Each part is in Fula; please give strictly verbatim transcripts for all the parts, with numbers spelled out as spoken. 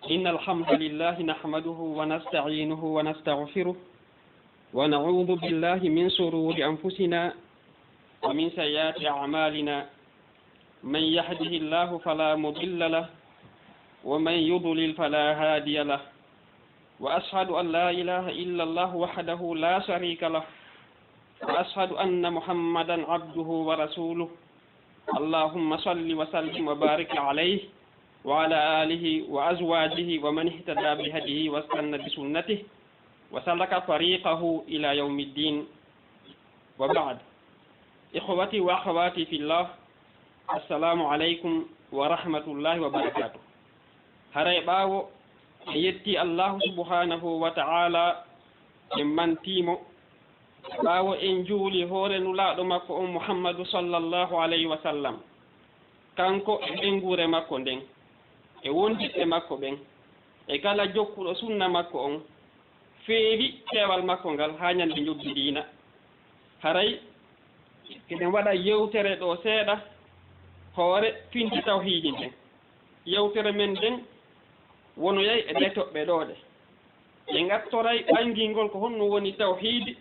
إن الحمد لله نحمده ونستعينه ونستغفره، ونعوذ بالله من شرور أنفسنا ومن سيئات أعمالنا. من يهده الله فلا مضل له، ومن يضلل فلا هادي له. وأشهد أن لا إله إلا الله وحده لا شريك له، وأشهد أن محمدا عبده ورسوله. اللهم صل وسلم وبارك عليه وعلى آله وأزواجه ومن اهتدى بهديه واستنى بسنته وسلك طريقه إلى يوم الدين. وبعد. إخوتي وأخواتي في الله، السلام عليكم ورحمة الله وبركاته. Haray ɓaawo en yetti Allahu subhanahu wa ta'ala, en mantiimo, ɓaawo en juuli hoore Nulaaɗo makko on Muhammadu sallallahu alayhi wa sallam, kanko e ɓeynguure makko nden, e wondiɓɓe makko ɓen, e kala jokkuɗo sunna makko on, feewi peewal makko ngal haa ñande njobbi diina. Haray, hiɗen waɗa yewtere ɗo seeɗa, hoore pindi tawhiidi nden. Yewtere men nden wonoyay e ɗee toɓɓe ɗoo ɗe. En attoray ɓangingol ko honɗum woni tawhiidi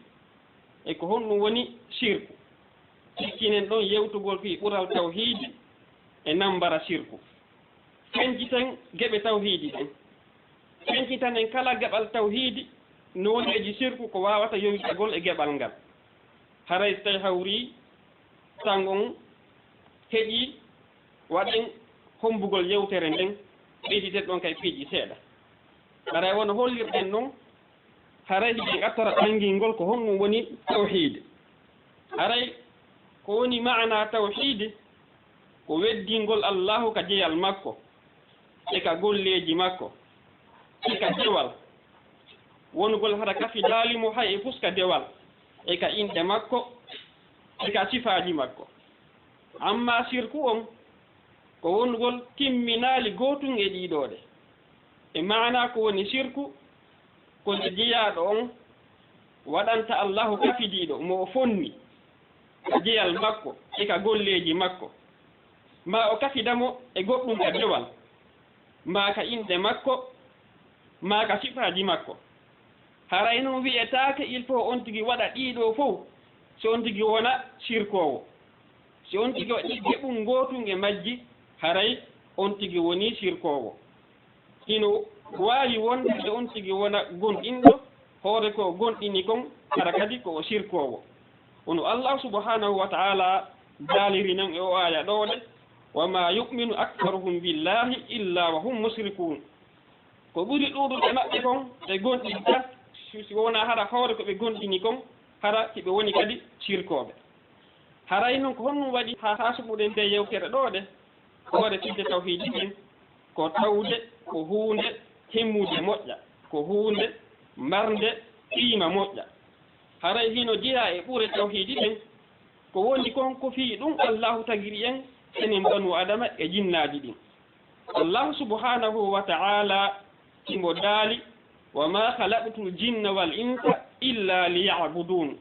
e ko honɗum woni sirku. Cikkinen ɗon yewtugol fii ɓural tawhiidi e nambara sirku. Fenciten geɓe tawhiidi ɗen. Fencitanen kala geɓal tawhiidi, nooneeji sirku ko waawata yowitagol e geɓal ngal. Haray si tawi hawri tan on heƴi, waɗen hombugol yewtere nden, ɓeyditen ɗon kay piiji seeɗa. Haray wano hollirɗen non, haray hiɗen attora ɓangingol ko honɗum woni tawhiidi. Haray ko woni maana tawhiidi, ko weddingol Allahu ka jeyal makko, e ka golleeji makko, e ka dewal. Wonugol hara kafidaali mo hay e fuska dewal, e ka inɗe makko, e ka sifaaji makko. Amma sirku on, ko wonugol timminaali gootun e ɗii ɗoo ɗe. E maana ko woni sirku, ko nde jeyaaɗo on waɗanta Allahu kafidiiɗo mo o fonni ka jeyal makko e ka golleeji makko, maa o kafida mo e goɗɗum ka dewal, maa ka inɗe makko, maa ka sifaaji makko. Haray non wi'etaake il faut on tigi waɗa ɗii ɗoo fow, si on tigi wona sirkoowo. Si on tigi waɗi geɓun gootun e majji, haray on tigi wonii sirkoowo. Hino waawi wonde nde on tigi wona gomɗinɗo, hoore ko o gomɗini kon, hara kadi ko o sirkoowo. Hono Allah subhanahu wa ta'ala daaliri non e o aaya ɗoo ɗe, "Wa ma yu'minu aktharuhum billahi illa wa hum mushrikun." Ko ɓuri ɗuuɗude maɓɓe kon ɓe gomɗinta, si, si wonaa hara hoore ko ɓe gomɗini kon, hara si ɓe woni kadi sirkooɓe. Haray non ko honɗum waɗi haa, haa suɓuɗen nde yewtere ɗoo ɗe? Hoore fidde tawhiidi nden, ko tawde ko huunde himmude moƴƴa, ko huunde marnde qiima moƴƴa. Haray hino jeyaa e ɓure tawhiidi ɗen, ko woni kon ko fii ɗum Allahu tagiri en, enen banu Adama e jinnaaji ɗin. Allahu subhanahu wa ta'ala himo daali, "Wa ma khalaqtul jinna wal insa illa liya'budun."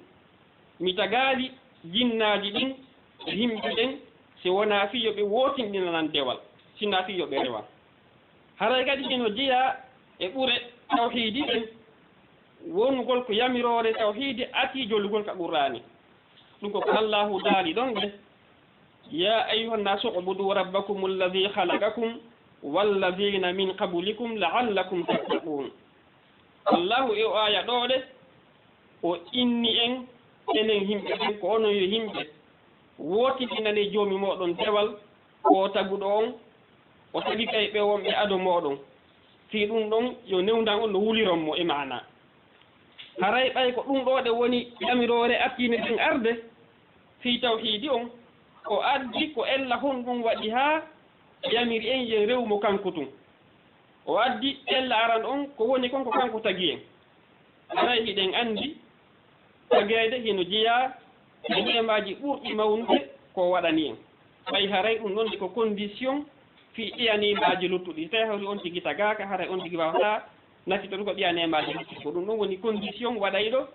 Mi tagaali jinnaaji ɗin e yimɓe ɓen si wonaa fii yo ɓe wootinɗinanan dewal, si naa fii yo ɓe rewan. Haray kadi hino jeyaa e ɓure tawhiidi ɗen, wonugol ko yamiroore tawhiidi atii jolugol ka Qur'aani. Ɗum ko ko Allahu daali ɗon de, "Ya ayyuhan nasu ubudu rabbakum alladhi khalaqakum walladhina min qablikum la'allakum tattaqun." Allahu e o aaya ɗoo de, o inni en, enen yimɓe ɓen, ko onon yo yimɓe, wootinɗinanee Joomi mooɗon dewal, ko o taguɗo on, o tagi kay ɓe wonɓe ado mooɗon. Fii ɗum ɗon yo newndan on no wuliron mo e maana. Haray ɓay ko ɗum ɗoo ɗe woni yamiroore attiinde ɗen arde, fii tawhiidi on, o addi ko ella honɗum waɗi haa yamiri en yen rewu mo kanko tun. O addi ella aran on ko woni kon ko kanko tagi en. Haray hiɗen anndi tageede hino jeyaa e neemaaji ɓurɗi mawnude ko o waɗani en. Ɓay haray ɗum ɗon ko condition fii ɗiya neemaaji luttuɗi. Si tawii hawri on tigi tagaaka, haray on tigi waawataa nafitorugo ɗiya neemaaji luttuɗi. Ko ɗum ɗon woni condition waɗayɗo.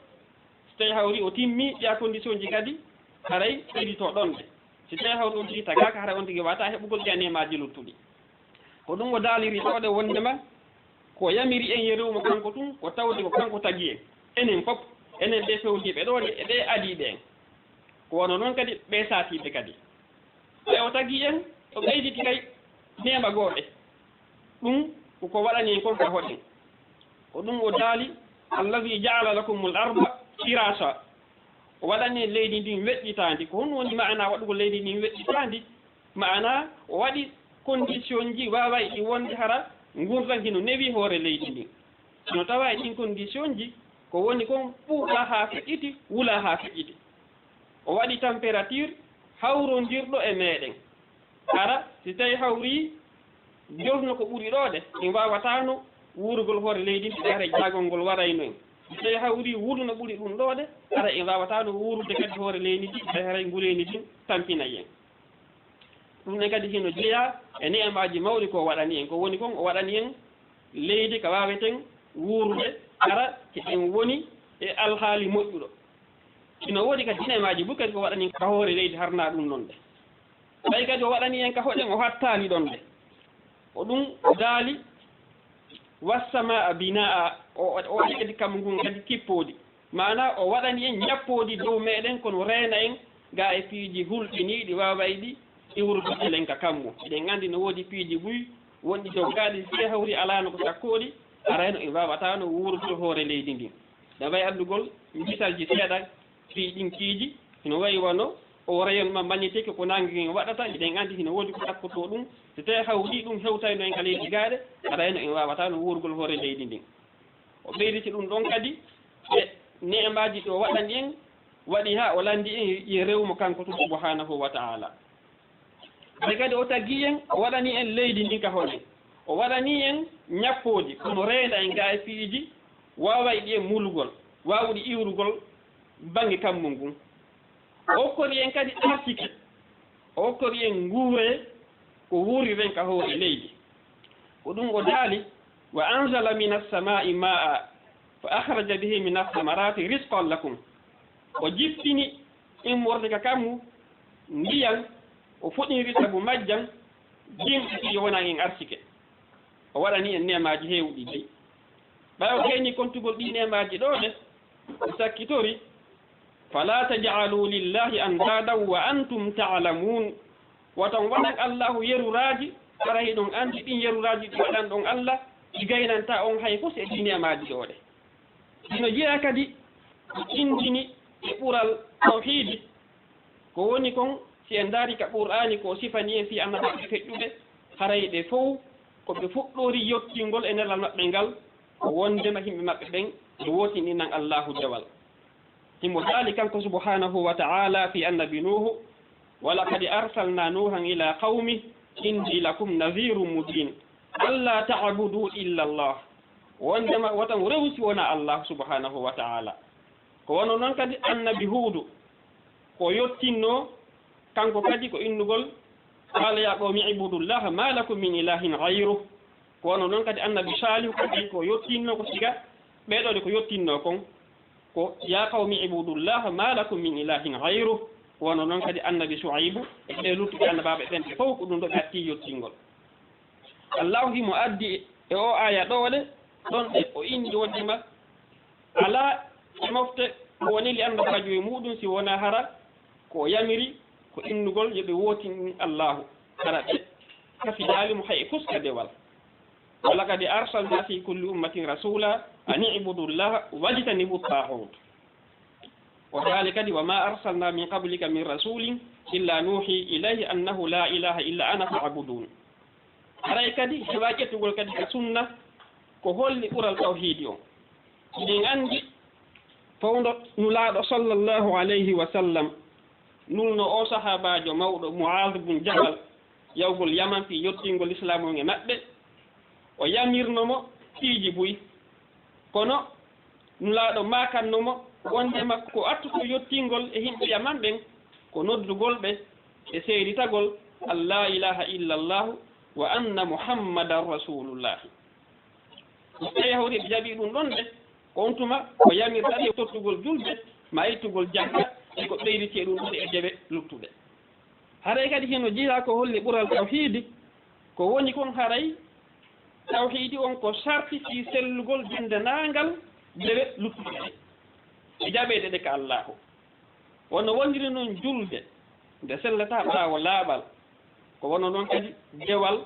Si tawii hawri o timmi ɗiya condition ji kadi, haray ɓeyditoo ɗon ɗe. Si tawii hawri on tigi tagaaka, haray on tigi waawataa heɓugol ɗiya neemaaji luttuɗi. Ko ɗum o daaliri ɗoo ɗe wonndema Ko yamiri en yeru mo kanko tun, ko tawde ko kanko tagi en. Enen fof, enen ɓe fewniiɓe ɗoo de, e ɓe adiiɓe en. Ko wano noon kadi ɓe saatiiɓe kadi. Ɓay o tagi en, o ɓeyditi kay neema gooɗe. Ɗum ko ko waɗani en kon ka hoɗen. Ko ɗum o daali, "Allazi ja'ala lakumul arda firasha." O waɗani en leydi ndin weƴƴitaandi. Ko honɗum woni maana waɗugol leydi ndin weƴƴitaandi? Maana o waɗi condition ji waawayɗi wonde hara ngurndan hino newi hoore leydi ndin. Hino tawa e ɗin condition ji, ko woni kon ɓuuɓa haa feƴƴiti, wula haa feƴƴiti. O waɗi température hawrondirɗo e meɗen. Hara, si tawi hawri jorno ko ɓuri ɗoo de, en waawataano wuurugol hoore leydi ndi, hara jaagol ngol warayno en. Si tawi hawri wuuru no ɓuri ɗum ɗoo de, hara en waawataano wuurude kadi hoore leydi ndi, hara nguleydi ndin tampinay en. Ɗum ɗon kadi hino jeyaa e ni'amaaji mawɗi ko o waɗani en. Ko woni kon, o waɗani en leydi ka waaweten wuurude, hara hiɗen woni e alhaali moƴƴuɗo. Hino woodi kadi ni'amaaji buy kadi ko waɗani en ka hoore leydi, harnaa ɗum non de. Ɓay kadi o waɗani en ka hoɗen, o hattaali ɗon de. Ko ɗum o daali, "Wassamaa binaa", o, o waɗi kadi kammu ngun kadi kippoodi. Maana o waɗani en ñappoodi dow meɗen, kono reena en ga e piiji hulɓiniiɗi waawayɗi iwrude elen ka kammu. Eɗen anndi no woodi piiji buy wonɗi doggaaɗi, si hawri alaano ko cakkooɗi, arayno en waawataano wuurugol hoore leydi ndin. Ɗa wayi anndugol misalji seeɗa, fii ɗin piiji, hino wayi wano o rayon ma maniteke ko nange ngen waɗata, eɗen anndi hino woodi ko cakkotoo ɗum. Si tawi hawri ɗum hewtayno en ka leydi gaaɗe, arayno en waawataano wuurugol hoore leydi ndin. O ɓeyditi ɗum ɗon kadi e ne'emaaji ɗi o waɗani en, waɗi haa o lanndi en, yo rewu mo kanko tun subhanahu wa ta'ala. Ɓay kadi o tagi en, o waɗani en leydi ndin ka hoɗen. O waɗani en ñappoodi, kono reena en ga e piiji waawayɗi en mulugol, waawuɗi iwrugol bannge kammu ngun. O okkori en kadi arsike, o okkori en nguure ko wuuriren ka hoore leydi. Ko ɗum o daali, "Wa anzala minas samaa'i maa'a, fa akhraja bihi minas samaraati rizqan lakum." O jippini immorde ka kammu ndiyan, o fuɗinri sabu majjan, jimɗi ɗi wona en arsike. O waɗani en neemaaji heewɗi dey. Ɓay o gayni kontugol ɗi neemaaji ɗoo de, o sakkitori, "Falaa taj'aluu lillaahi andaadan wa antum ta'lamuun." Wata on waɗan Allaahu yeruraaji, hara hiɗon anndi ɗin yeruraaji ɗi waɗanɗon Allah, ɗi gaynantaa on hay fus e ɗi neemaaji ɗoo de. Hino jeyaa kadi ko tindini e ɓural tawhiidi. Ko woni kon, si en ndaari ka Qur'aani ko o sifani en fii annabaaɓe feƴƴuɓe, haray ɓe fow ko ɓe fuɗɗori yottingol e nelal maɓɓe ngal, ko wondema yimɓe maɓɓe ɓen ɓe wootindinan Allaahu dewal. Himo daali kanko subhaanahu wa ta'aala fii annabi Nuuhu, "Wa laqad arsalnaa Nuuhan ilaa qawmihi innii lakum naziirun mubiin. Allaa ta'buduu illa Allaah." Wondema wata on rewu si wonaa Allaahu subhaanahu wa ta'aala. Ko wano non kadi annabi Huudu, ko yottinnoo, kanko kadi ko innugol, "Qaala yaa qawmi ibudullaaha maa lakum min ilaahin gayruh." Ko wano non kadi annabi Saalihu kadi ko yottinnoo, ko siga ɓee ɗoo de ko yottinnoo kon, ko, "Yaa qawmi ibudullaaha maa lakum min ilaahin gayruh." Ko wano non kadi annabi Suaybu e ɓee luttuɓe annabaaɓe ɓen ɓe fow ko ɗum ɗoo ɓe atti yottingol. Allaahu himo addi e o aaya ɗoo de, ɗon de o inni wondema alaa e mofte ko woni li annabaajo e muɗum si wonaa hara ko o yamiri ko innugol yo ɓe wootin Allaahu, hara ɓe kafidaali mo hay e fuska dewal. "Wa laqad arsalnaa fii kulli ummatin rasuulan an i'budullaaha wajtanibu ttaaguut." O daali kadi, "Wa maa arsalnaa min qablika min rasuulin illaa nuuhii ilayhi annahu laa ilaaha illaa ana fa'buduun." Haray kadi heɓa ƴettugol kadi ka sunna ko holli ɓural tawhiidi on. Eɗen anndi fawndo Nulaaɗo sallallahu alayhi wa sallam nulno o sahaabaajo mawɗo Mu'aaz bun Jabal yawgol Yaman fii yottingol Lislaamu on e maɓɓe, o yamirno mo piiji buy. Kono Nulaaɗo maakanno mo wondema ko attuɗo yottingol e yimɓe Yaman ɓen ko noddugol ɓe e seeditagol an laa ilaaha illa Allaahu wa anna Muhammadan Rasuulullaahi. So tawi hawri ɓe jaɓii ɗum ɗon de, ko on tuma o yamirta ɓe tottugol julde, ma ittugol jakka, e ko ɓeyditi e ɗum ɗon e dewe luttuɗe. Haray kadi hino jeyaa ko holli ɓural tawhiidi, ko woni kon haray Tawhiidi on ko sarti fii sellugol denndaangal dewe luttuɗe ɗe, e jaɓeede ɗe ka Allaahu. Wano woniri non julde nde sellataa ɓaawo laaɓal, ko wano non kadi dewal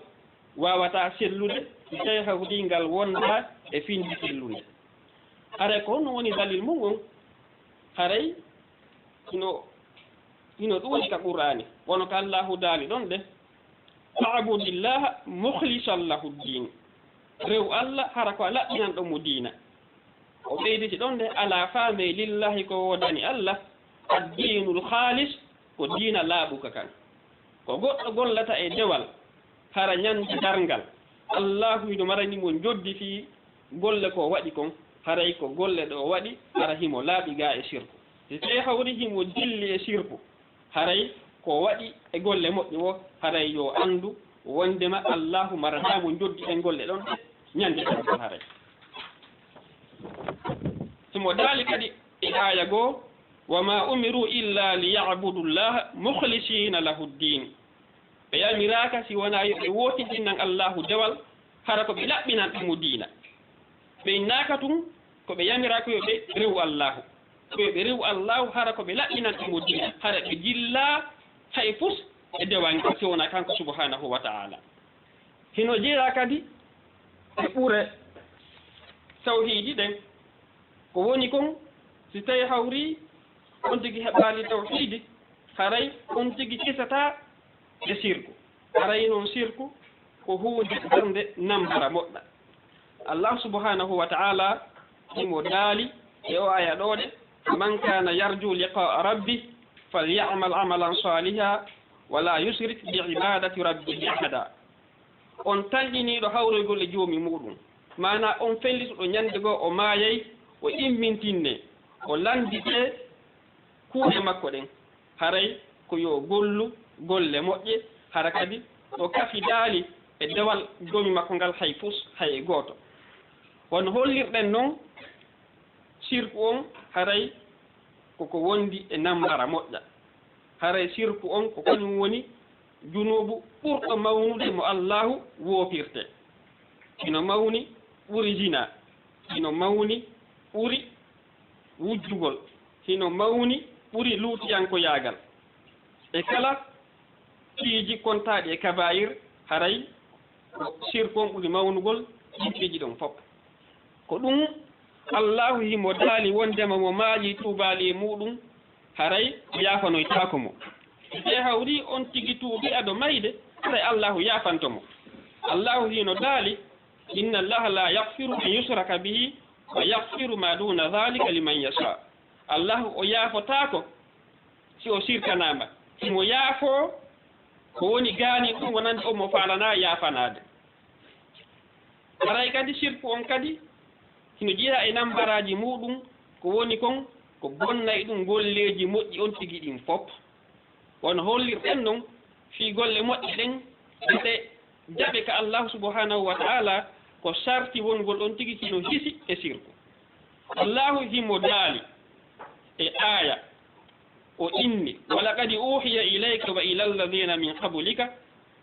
waawataa sellude si tawii hawri ngal wondaa e finnde sellunde. Haray ko honno woni dalil mun on? Haray hino, hino ɗuuɗi ka Qur'aani, wano ka Allaahu daali ɗon de, "Fa'budillaha mukhlisan lahu ddin." Rew Allah hara ko a laɓɓinanɗo mo diina. O ɓeyditi ɗon de, "Alaa faamee, lillahi ko woodani Allah, addiinul khaalis, ko diina laaɓuka kan." Ko goɗɗo gollata e dewal, hara ñande darngal, Allaahu hino marani mo njoddi fii golle ko o waɗi kon, haray ko golle ɗe o waɗi, hara himo laaɓi gaa e sirku. Si tawii hawri himo dilli e sirku, haray ko o waɗi e golle moƴƴe woo, haray yo anndu wondema Allaahu maranaa mo njoddi ɗen golle ɗon ñande darngal haray. Himo daali kadi e aaya goo, "Wa maa umiru illa li ya'budu llaha mukhlisiina lahu ddin." Ɓe yamiraaka si wonaa yo ɓe wootintinan Allaahu dewal, hara ko ɓe laɓɓinanɓe mo diina. Ɓe innaaka tun ko ɓe yamiraa ko yo ɓe rewu Allaahu. Ko yo ɓe rewu Allaahu, hara ko ɓe laɓɓinanɓe mo diina. Hara ɓe jillaa hay fus e dewal ngal si wonaa kanko subhaanahu wa ta'aala. Hino jeyaa kadi e ɓure tawhiidi ɗen. Ko woni kon, si tawii hawri on tigi heɓaali tawhiidi, haray on tigi kisataa e sirku. Haray non sirku ko huunde darnde nambara moƴƴa. Allah subhanahu wa ta'ala himo daali e o aya ɗoo de, "Man kana yarju liqa'a rabbih falya'mal amalan salihan wa la yushrik bi ibadati rabbih ahada." On tanƴiniiɗo hawroygol e Joomi muuɗum, maanaa on fellituɗo ñande goo o maayay, o immintinne, o lanndite kuuɗe makko ɗen, haray ko yo gollu golle moƴƴe, hara kadi o kafidaali e dewal Joomi makko ngal hay fus, hay e gooto. Wano hollirɗen non, sirku on haray ko ko wondi e nambara moƴƴa. Haray sirku on ko kañum woni junuubu ɓurɗo mawnude mo Allaahu woopirte. Hino mawni ɓuri zina, hino mawni ɓuri wujjugol, hino mawni ɓuri luutiyankoyaagal. E kala piiji kontaaɗi e kabaa'ir, haray ko sirku on ɓuri mawnugol ɗin piiji ɗon fof. Ko ɗum Allaahu himo daali wondema mo maayi tuubaali e muuɗum, haray o yaafanoytaako mo. Si hawri on tigi tuubi ado mayde, haray Allaahu yaafanto mo. Allaahu hino daali, "Inna Allaaha laa yaghfiru an yushraka bihi wa yaghfiru maa duuna dhaalika liman yashaa." Allaahu o yaafotaako si o sirkanaama. Himo yaafoo ko woni gaani ɗum wonande on mo faalanaa yaafanaade. Haray kadi sirku on kadi hino jeyaa e nambaraaji muuɗum, ko woni kon ko bonnay ɗum golleeji moƴƴi on tigi ɗin fof. Wano hollirɗen non, fii golle moƴƴe ɗen, ɗe jaɓe ka Allaahu subhanahu wa ta'ala, ko sarti wongol on tigi hino hisi e sirku. Allaahu himo daali e aaya, o inni, "Wa laqad uuhiya ilayka wa ila alladhina min qablika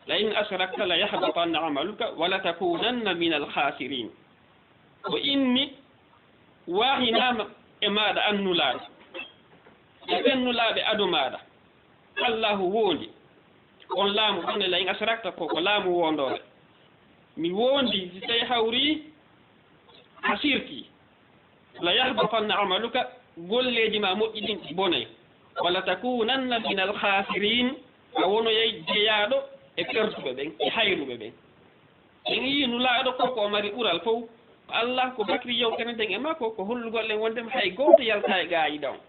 la in ashrakta la yahbatanna amaluka wa la takunanna min al-khasirin." O inni, waahinaama e maaɗa an Nulaaɗo, e ɓen Nulaaɓe ado maaɗa, Allaahu woondi on laamu ɗon e la in ashrakta ko, ko laamu woondooɓe. Mi woondi si tawi hawri a sirki, la yahbatanna amaluka, golleeji maa moƴƴi ɗin ɗi bonay. Wa la takunanna min al-khasirin, a wonoyay jeyaaɗo e pertuɓe ɓen, e hayruɓe ɓen. En yii Nulaaɗo ko, ko o mari ɓural fow. Ko Allah ko bakri yewtere nden e makko, ko hollugol en wondema hay gooto yaltaa e qaa'iida on.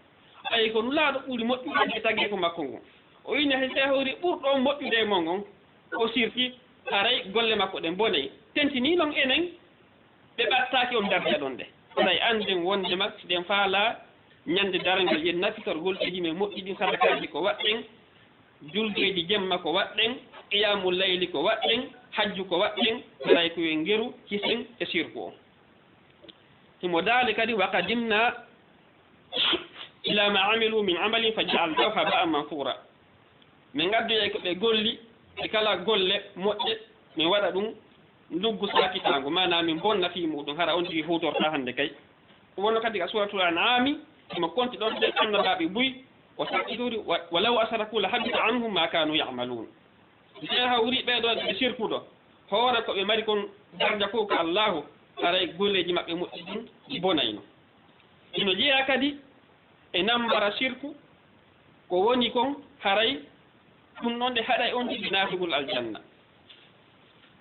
Ɓay ko Nulaaɗo ɓuri moƴƴude e tageefo makko ngon. O inni hay si hawri ɓurɗo on moƴƴude e mon on, o sirki, haray golle makko ɗen bonay. Tentinii non enen, ɓe ɓattaaki on darja ɗon de. Haray annden wondema si ɗen faalaa ñande darngal, yen nafitor golleeji men moƴƴi ɗin, sadakaaji ko waɗɗen, juldeeji jemma ko waɗɗen, qiyaamu layli ko waɗɗen, hajju ko waɗɗen, haray ko yo en ngeru hisen e sirku on. Himo daali kadi, "Wa qadimna ila ma amilu min amalin fa ja'alnahu haba'an manthura." Min ngaddoyay ko ɓe golli e kala golle moƴƴe, min waɗa ɗum nduggu saakitaango, maanaam min bonna fii muuɗum, hara on tigi huutortaa hannde kay. Wonno kadi ka Suuratul An'aami, himo konti ɗon ɓe annabaaɓe buy, o sakkitiri, wa-, "walaw asrakuu lahabita anhum maa kaanuu ya'maluun." Si hawri ɓee ɗoo ɓe sirkuɗo, hoore ko ɓe mari kon darja fow ka Allaahu, haray golleeji maɓɓe moƴƴi ɗin ɗi bonayno. Hino jeyaa kadi e nambara sirku, ko woni kon, haray ɗum ɗon nde haɗay on tigi naatugol aljanna.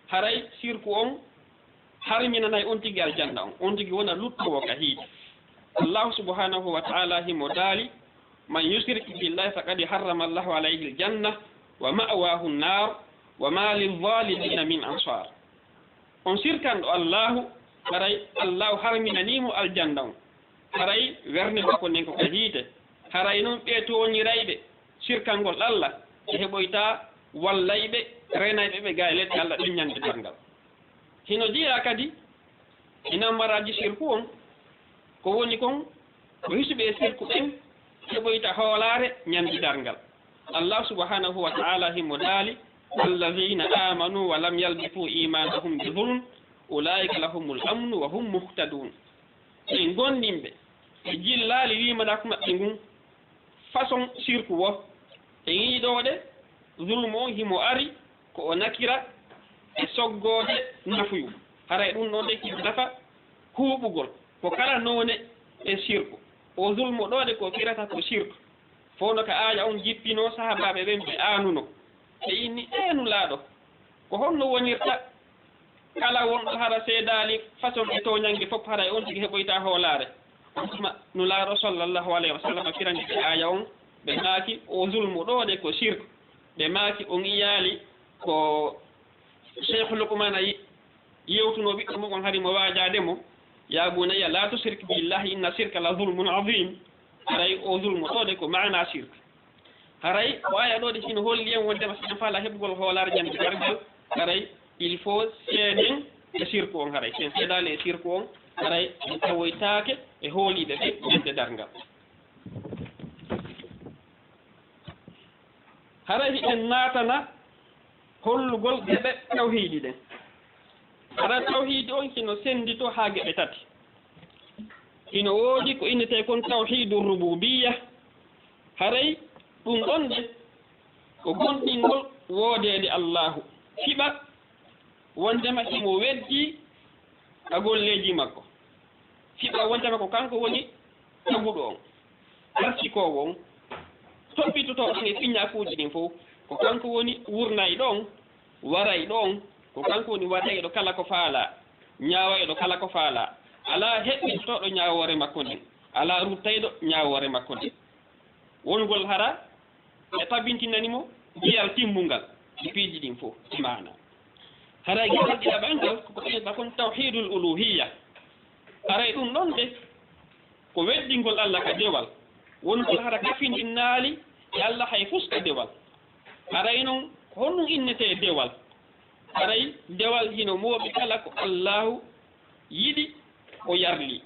Haray sirku on harminanay on tigi aljanna on, on tigi wona luttoowo ka hiite. Allahu subhanahu wa ta'ala himo daali, "Man yushrik billahi faqad harrama Allahu alayhi aljanna wa ma'wahu an-nar wa ma lizzalimina min ansar." On sirkanɗo Allahu, haray Allahu harminanii mo aljanna on. Haray werne makko nden ko ka hiite. Haray non ɓee tooñirayɓe sirkangol Allah, ɓe heɓoytaa wallayɓe, reenayɓe ɓe gaa e ledde Allah ɗen ñande darngal. Hino jeyaa kadi e nambaraaji sirku on, ko woni kon, ko hisuɓe e sirku ɓen heɓoyta hoolaare ñande darngal. Allah subhanahu wa ta'ala himo daali, "Allazina amanu wa lam yalbisu imanahum bi zulm, ulaika lahumul amnu wa hum muhtadun." Ɓen gomɗinɓe, ɓe jillaali liimanaaku maɓɓe ngun façon sirku wo. E ngiiɗoɗe, zulmu on himo ari ko o nakira e soggoode nafuyu. Haray ɗum ɗon de himo nafa huuɓugol. Ko kala noone e sirku. O zulmu ɗo de ko firata ko sirku. Fow no ka aaya on jippinoo sahaabaaɓe ɓen ɓe aanuno. Ɓe inni, "Ee Nulaaɗo, ko honno wonirta kala wonɗo hara seedaali façon e tooñannge fof, haray on tigi heɓoyta hoolaare?" On tuma Nulaaɗo sallallahu alayhi wa sallam firani ɓe aaya on, ɓe maaki, "O zulmu ɗo de ko sirk." Ɓe maaki, "On iyaali ko Cheikh Luqmana yi-, yewtuno ɓiɗɗo mum on hari mo waajaade mo, 'Ya bunayya la tushrik billahi inna shirka la zulmun azim.'" Haray o zulmu ɗo de ko maana sirk. Haray o aaya ɗo de hino holli en wondema si en faala heɓugol hoolaare ñande darngal, haray il faut seeden e sirku on, haray si en seedaali e sirku on, haray en tawoytaake e hooliiɓe ɓe ñande darngal. Haray hiɗen naatana hollugol geɓe tawhiidi ɗen. Hara tawhiidi on hino sennditoo haa geɓe tati. Hino woodi ko innetee kon tawhiidu rububiyya. Haray ɗum ɗon de ko gomɗingol woodeede Allaahu. Fiɓa wondema himo weddii ka golleeji makko. Fiɓa wondema ko kanko woni taguɗo on, arsikoowo on, toppitotooɗo on e piñaakuuji ɗin fow. Ko kanko woni wurnayɗo on, warayɗo on. Ko kanko woni waɗayɗo kala ko faalaa, ñaawayɗo kala ko faalaa. Alaa heɓɓitotooɗo ñaawoore makko nden, alaa ruttayɗo ñaawoore makko nden. Wongol hara ɓe tabintinani mo giyal timmungal e piiji ɗin fof e maana. Haray giyal ɗiɗaɓal ngal koko innata kon tawhidul uluhiyya. Haray ɗum ɗon de ko weddingol Allah ka dewal, woni ko hara kafindinnaali e Allah hay fus ka dewal. Haray non ko honɗum innetee dewal? Haray dewal hino mooɓi kala ko Allahu yiɗi o yarli.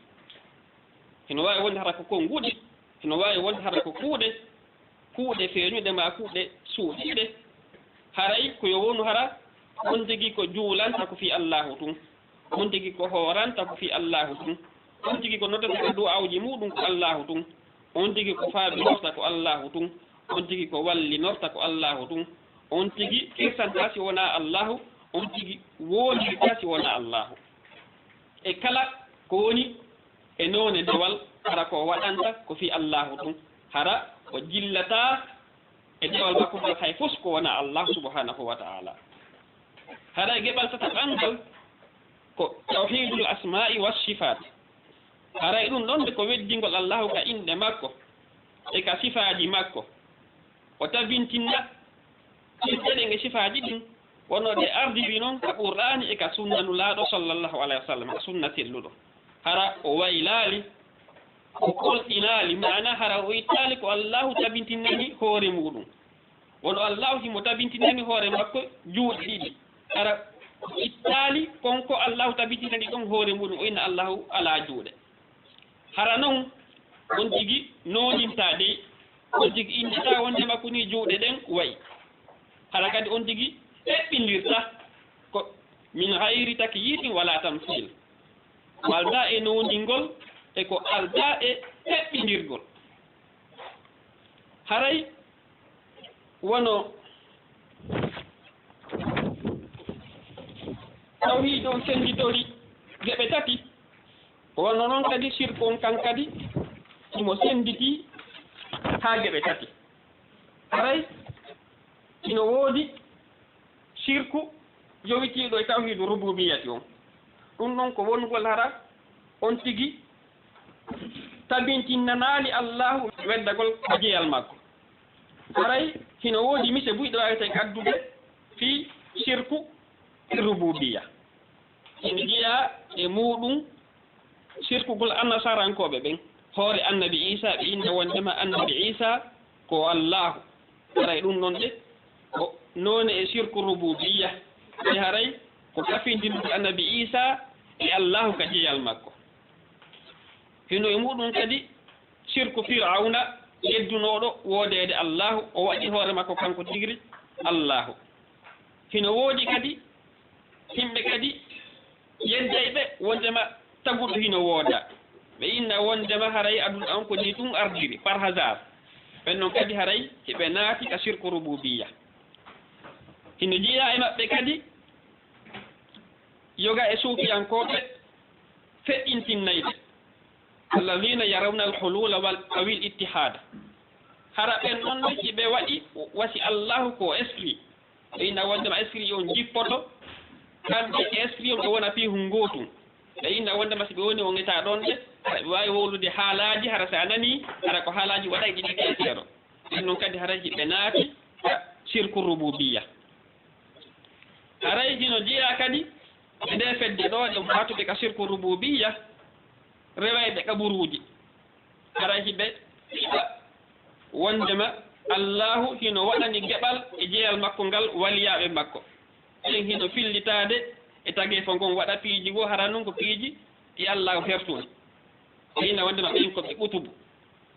Hino waawi wonde hara ko konnguɗi, hino waawi wonde hara ko kuuɗe, kuuɗe feeñuɗe maa kuuɗe suuɗiiɗe. Haray ko yo wonu hara on tigi ko juulanta ko fii Allaahu tun, on tigi ko hooranta ko fii Allaahu tun, on tigi ko noddata ka du'aawuji muuɗum ko Allaahu tun, on tigi ko faabinorta ko Allaahu tun, on tigi ko wallinorta ko Allaahu tun, on tigi kirsantaa si wonaa Allaahu, on tigi woolirtaa si wonaa Allaahu. E kala ko woni e noone dewal, hara ko waɗanta ko fii Allaahu tun, hara o jillataa e dewal makko ngal hay fus ko wonaa Allaahu subhaanahu wa ta'aalaa. Hara e geɓal tataɓal ngal ko tawhiidul asmaa'i wa sifaat. Hara e ɗum ɗon de ko weddingol Allaahu ka inɗe makko e ka sifaaji makko. O tabintinna inɗe ɗen e sifaaji ɗin, wono ɗe ardiri non ka Qur'aani e ka sunna Nulaaɗo sallallahu alayhi wa sallam, ka sunna selluɗo. Hara o waylaali, o kolɗinaali, maana hara o ittaali ko Allaahu tabintinani hoore muuɗum. Wono Allaahu himo tabintinani hoore makko juuɗe ɗiɗi. Hara o ittaali kon ko Allaahu tabintinani ɗon hoore muuɗum, o inna Allaahu alaa juuɗe. Hara non on tigi noonintaa dey, on tigi innditaa wondema ko nii juuɗe ɗen wa'i. Hara kadi on tigi eɓɓindirta ko min gayri takyifin wala tamsil. Ko aldaa e nowndingol e ko aldaa e heɓɓindirgol. Haray wano tawhiid on sennditori geɓe tati, wano noon kadi sirku on kan kadi himo sennditii haa geɓe tati. Haray hino woodi sirku yowitiiɗo e tawhiidu rububiyyati on. Ɗum ɗon ko wonugol hara on tigi tabintinnanaali Allaahu weddagol ka jeyal makko. Haray hino woodi mise buy ɗo waaweten addude fii sirku rububiyya. Hino jeyaa e muuɗum sirkugol annasarankooɓe ɓen hoore annabi Iisaa, ɓe inna wonndema annabi Iisaa ko Allaahu. Haray ɗum ɗon de ko noone e sirku rububiyya. Ɓe haray ko kafindirde annabi Iisaa e Allaahu ka jeyal makko. Hino e muuɗum kadi sirku Fir'awna yeddunooɗo woodeede Allaahu, o waɗi hoore makko kanko tigiri Allaahu. Hino woodi kadi yimɓe kadi yeddayɓe wonndema taguɗo hino woodaa. Ɓe inna wonndema haray aduna on ko nii ɗum ardiri, par hasard. Ɓen non kadi haray hiɓe naati ka sirku rububiyya. Hino jeyaa e maɓɓe kadi yoga e suufiyankooɓe feƴƴintinnayɓe. Alladhina yarawna al-hulula wal, awil ittihada. Hara ɓen non ne hiɓe waɗi wasi Allaahu ko esprit. Ɓe inna wonndema esprit on jippoto, kamɓe e esprit on ɓe wona fii hun gootun. Ɓe inna wonndema si ɓe woni on etaa ɗon de, hara ɓe waawi wowlude haalaaji, hara si a nanii, hara ko haalaaji waɗay ɗi ɓe keeseero. Ɓen non kadi haray hiɓe naati ka sirku rububiyya. Haray hino jeyaa kadi e ndee fedde ɗoo, ɗum hatuɓe ka sirku rububiyya, rewayɓe kaburuuji. Haray hiɓe fiɓa wonndema Allaahu hino waɗani geɓal e jeyal makko ngal waliyaaɓe makko. Ɓen hino fillitaade e tageefo ngon waɗa piiji goo, hara non ko piiji ɗi Allaahu hertori. Ɓe inna wonndema ɓen ko ɓe qutubu.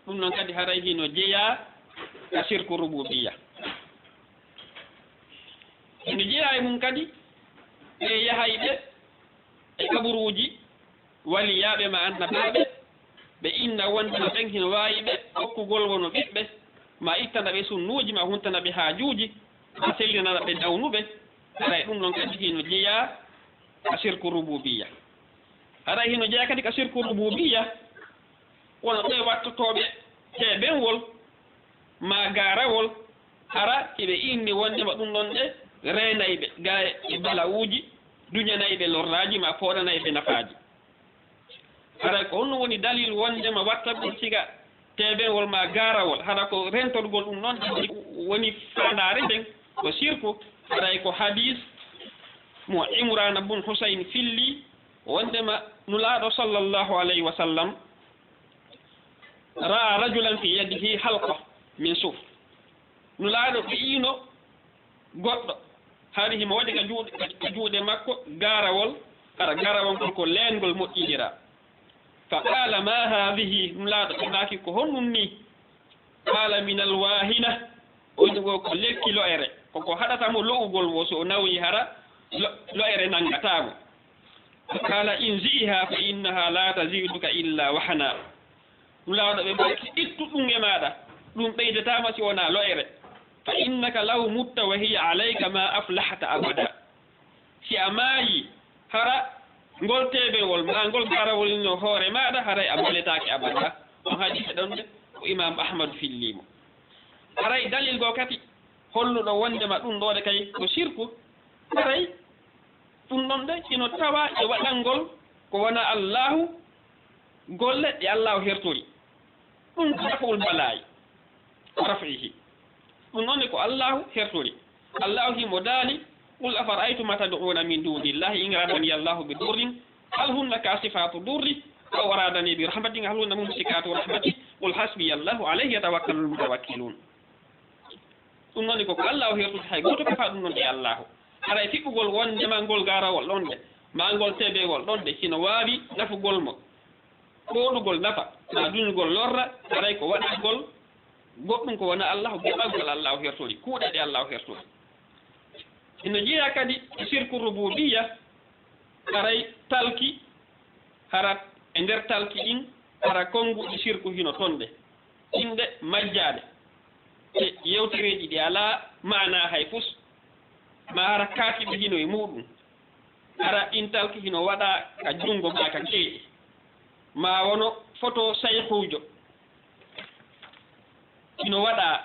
Ɗum non kadi haray hino jeyaa ka sirku rububiyya. Hino jeyaa e mum kadi ɓe yahayɓe e kaburuuji waliyaaɓe maa annabaaɓe, ɓe inna wonndema ɓen hino waawi ɓe okkugol wono ɓiɓɓe, maa ittana ɓe sunnuuji, maa huntana ɓe haajuuji, maa sellinana ɓe dawnuɓe. Haray ɗum non kadi hino jeyaa ka sirku rububiyya. Haray hino jeyaa kadi ka sirku rububiyya, wano ɓee wattotooɓe teebenwol maa gaarawol, hara hiɓe inni wonndema ɗum ɗon de reenayɓe gaa e bala'uuji, duñanayɓe lorraaji maa fooɗanayɓe nafaaji. Haray ko honno woni dalil wonndema wattagol siga teebenwol maa gaarawol, hara ko rentorgol ɗum ɗon woni faandaare nden ko sirku? Haray ko hadiis mo Imraana bun Husayn filli wonndema Nulaaɗo sallallahu alayhi wa sallam ra'a rajulan fi yadihi halqa min suf. Nulaaɗo ɓe yiino goɗɗo, hari himo waɗi ka juuɗe, ka juuɗe makko gaarawol, hara gaarawol ngol ko leengol moƴƴindiraa. Fa qaala, ma haadihi? Nulaaɗo ɓe maaki, ko honɗum nii? Qaala, min alwaahina. O wi'i ko, ko lekki lo'ere, ko ko haɗata mo lo'ugol woo, so o nawyi hara lo-, lo'ere nanngataa mo. Fa qaala, inzi'iha fa innaha la taziduka illa wahna. Nulaaɗo ɓe maaki, ittu ɗum e maaɗa, ɗum ɓeydataa ma si wonaa lo'ere. Fa innaka law mutta wa hiya alayka ma aflahta abada. Si a maayii, hara ngol teebenwol maa ngol gaarawol no hoore maaɗa, haray a baletaake abada. On hadiise ɗon de, ko Imaam Ahmadu fillii mo. Haray dalil goo kadi holluɗo wonndema ɗum ɗoo de kay ko sirku. Haray ɗum ɗon de hino tawaa e waɗangol ko wonaa Allaahu golle ɗe Allaahu hertori. Ɗum ko daf'ul balaa'i wa raf'ihi. Ɗum noon ne ko Allaahu hertori. Allaahu himo daali, qul afara'aytum ma tad'una min dunillahi in aradani Allahu bi durrin hal hunna kashifatu durri aw aradani bi rahmatin hal hunna mumsikatu rahmati qul hasbiya Allahu alayhi yatawakkalul mutawakkilun. Ɗum noon ne ko ko Allaahu hertori, hay gooto kafaa ɗum noon e Allaahu. Haray fiɓɓugol wonndema ngol gaarawol ɗon de, maa ngol teebenwol ɗon de, hino waawi nafugol mo. Fooɗugol nafa, maa duñugol lorra, haray ko waɗagol goɗɗum ko wonaa Allaahu, geɓagol Allaahu hertori, kuuɗe ɗe Allaahu hertori. Hino jeyaa kadi e sirku rububiyya, haray talki, hara e nder talki ɗin, hara konnguɗi sirku hino ton ɗe. Inɗe majjaaɗe, e yewtereeji ɗi alaa maanaa hay fus, maa hara kaatiiɓe hino e muuɗum. Hara ɗin talki hino waɗaa ka junngo maa ka keeɗi, maa wono foto sayhuujo hino waɗaa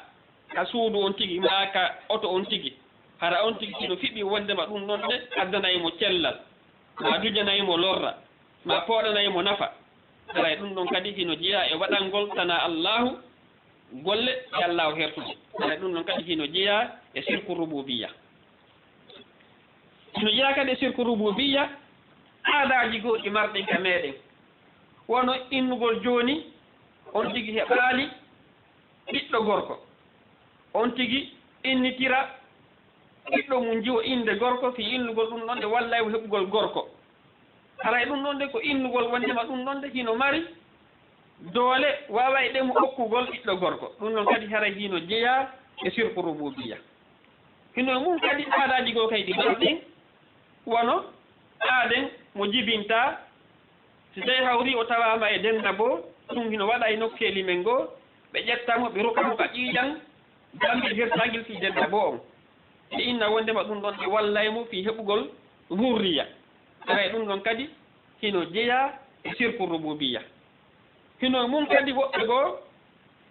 ka suudu on tigi, maa ka oto on tigi. Hara on tigi hino fiɓi wonndema ɗum ɗon ɗe addanay mo cellal, maa dujanay mo lorra, maa pooɗanay mo nafa. Haray ɗum ɗon kadi hino jeyaa e waɗangol tanaa Allaahu golle ɗe Allaahu hertude. Haray ɗum ɗon kadi hino jeyaa e sirku rububiyya. Hino jeyaa kadi e sirku rububiyya aadaaji goo ɗi marɗen ka meeɗen. Wano innugol jooni, on tigi heɓaali ɓiɗɗo gorko. On tigi innitira ɓiɗɗo mum jiwo innde gorko, fii innugol ɗum ɗon ɗe wallay mo heɓugol gorko. Haray ɗum ɗon de ko innugol wonndema ɗum ɗon de hino mari doole, waaway ɗe mo okkugol ɓiɗɗo gorko. Ɗum ɗon kadi haray hino jeyaa e sirku rububiyya. Hino e mum kadi aadaaji goo kay ɗi marɗen, wano aaden mo jibintaa, si tawi hawri o tawaama e dennaboo, ɗum hino waɗa e nokkeeli men goo, ɓe ƴetta mo, ɓe rokka mo ka ƴiiƴan, dammbel hirtaangel fii dennaboo on. Ɓe inna wonndema ɗum ɗon ɗe wallay mo fii heɓugol zurriya. Haray ɗum ɗon kadi hino jeyaa e sirku rububiyya. Hino e mum kadi woɓɓe goo,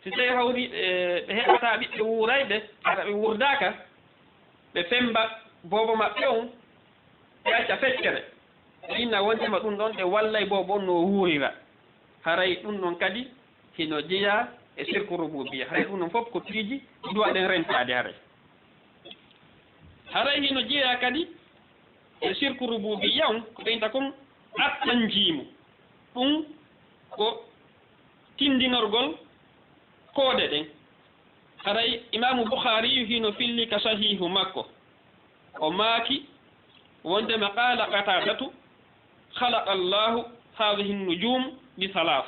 si tawi hawri, e, ɓe heɓataa ɓiɓɓe wuurayɓe, hara ɓe wuurdaaka, ɓe femmba boobo maɓɓe on, ɓe acca feccere. Ɓe inna wonndema ɗum ɗon ɗe wallay boobo on no wuurira. Haray ɗum ɗon kadi hino jeyaa e sirku rububiyya. Haray ɗum ɗon fof ko piiji ɗi duwaɗen rentaade haray. Haray hino jeyaa kadi e sirku rububiyya on, ko ɓeynta kon attanjiimu. Ɗum ko tindinorgol koode ɗen. Haray Imaamu Bukhaariyu hino filli ka sahiihu makko. O maaki wonndema qaala Qataadatu, "Khalaqa Allahu hadhihi an-nujum bi thalath.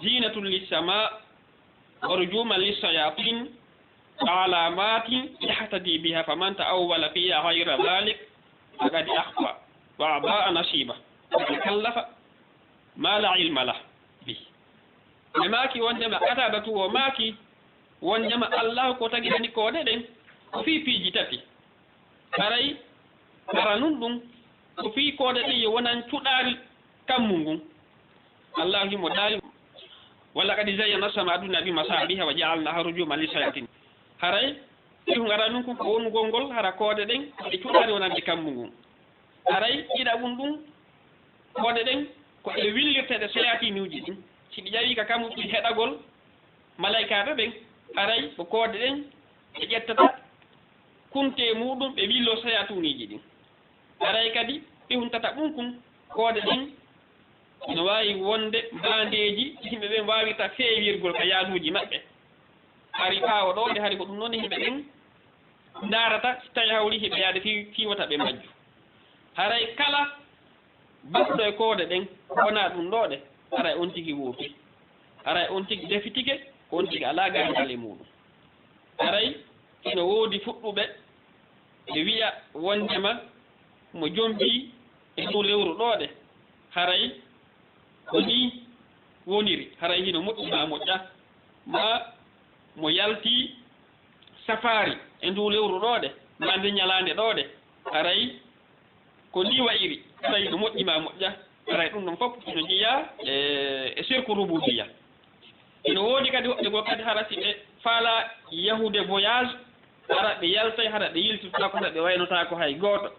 Zinatun lis-sama, wa rujuman lis-shayatin, wa alamatin yahtadi biha, faman ta'awwala fiha ghayra dhalik faqad akhta wa ada'a nasiba, wa takallafa ma la ilma lah bih." Ɓe maaki wonndema, Qataadatu o maaki wonndema Allaahu ko tagirani koode ɗen ko fii piiji tati. Haray aranun ɗum ko fii koode ɗen yo wonan cuɗaari kammu ngun. Allaahu himo daali, "Wa laqad zayyana as-samaa ad-dunya bi masabiha wa ja'alnaha rujuman lis-shayatin." Haray ihu ngaranun kun ko wonugol ngol hara koode ɗen e cuɗaari wonande kammu ngun. Haray ɗiɗaɓun ɗum, koode ɗen ko ɗe willirteeɗe sayatiinuuji ɗin. Si ɗi ƴawii ka kammu ɗi heɗagol malaykaaɓe ɓen, haray ko koode ɗen ɓe ƴettata kunte muuɗum ɓe willoo sayatuuniiji ɗin. Haray kadi ɓe huntata ɓun kun, koode ɗen no waawi wonde mbaandeeji ɗi yimɓe ɓen waawirta feewirgol ka yaaduuji maɓɓe. Hari ɓaawo ɗoo de, hari ko ɗum noon yimɓe ɓen ndaarata, si tawi hawri hiɓe yaade fii, fii wota ɓe majju. Haray kala baɗɗo e koode ɗen, wonaa ɗum ɗoo ɗe, haray on tigi woofi. Haray on tigi defitike, ko on tigi alaa gardal e muuɗum. Haray ino woodi fuɗɗuɓe ɓe wi'a wondema mo jombii e dow lewru ɗoo ɗe, haray ko nii woniri, haray hino moƴƴi maa moƴƴa, maa mo yaltii safaari e nduu lewru ɗoo ɗe, maa nde ñalaande ɗoo ɗe, haray ko nii wa'iri, haray hino moƴƴi maa moƴƴa, haray ɗum ɗon fof hino jeyaa e, e sirku rububiyya. Hino woodi kadi woɓɓe goo kadi hara si ɓe faalaa yahude voyage, hara ɓe yaltay, hara ɓe yiltitaako, hara ɓe waynotaako hay gooto.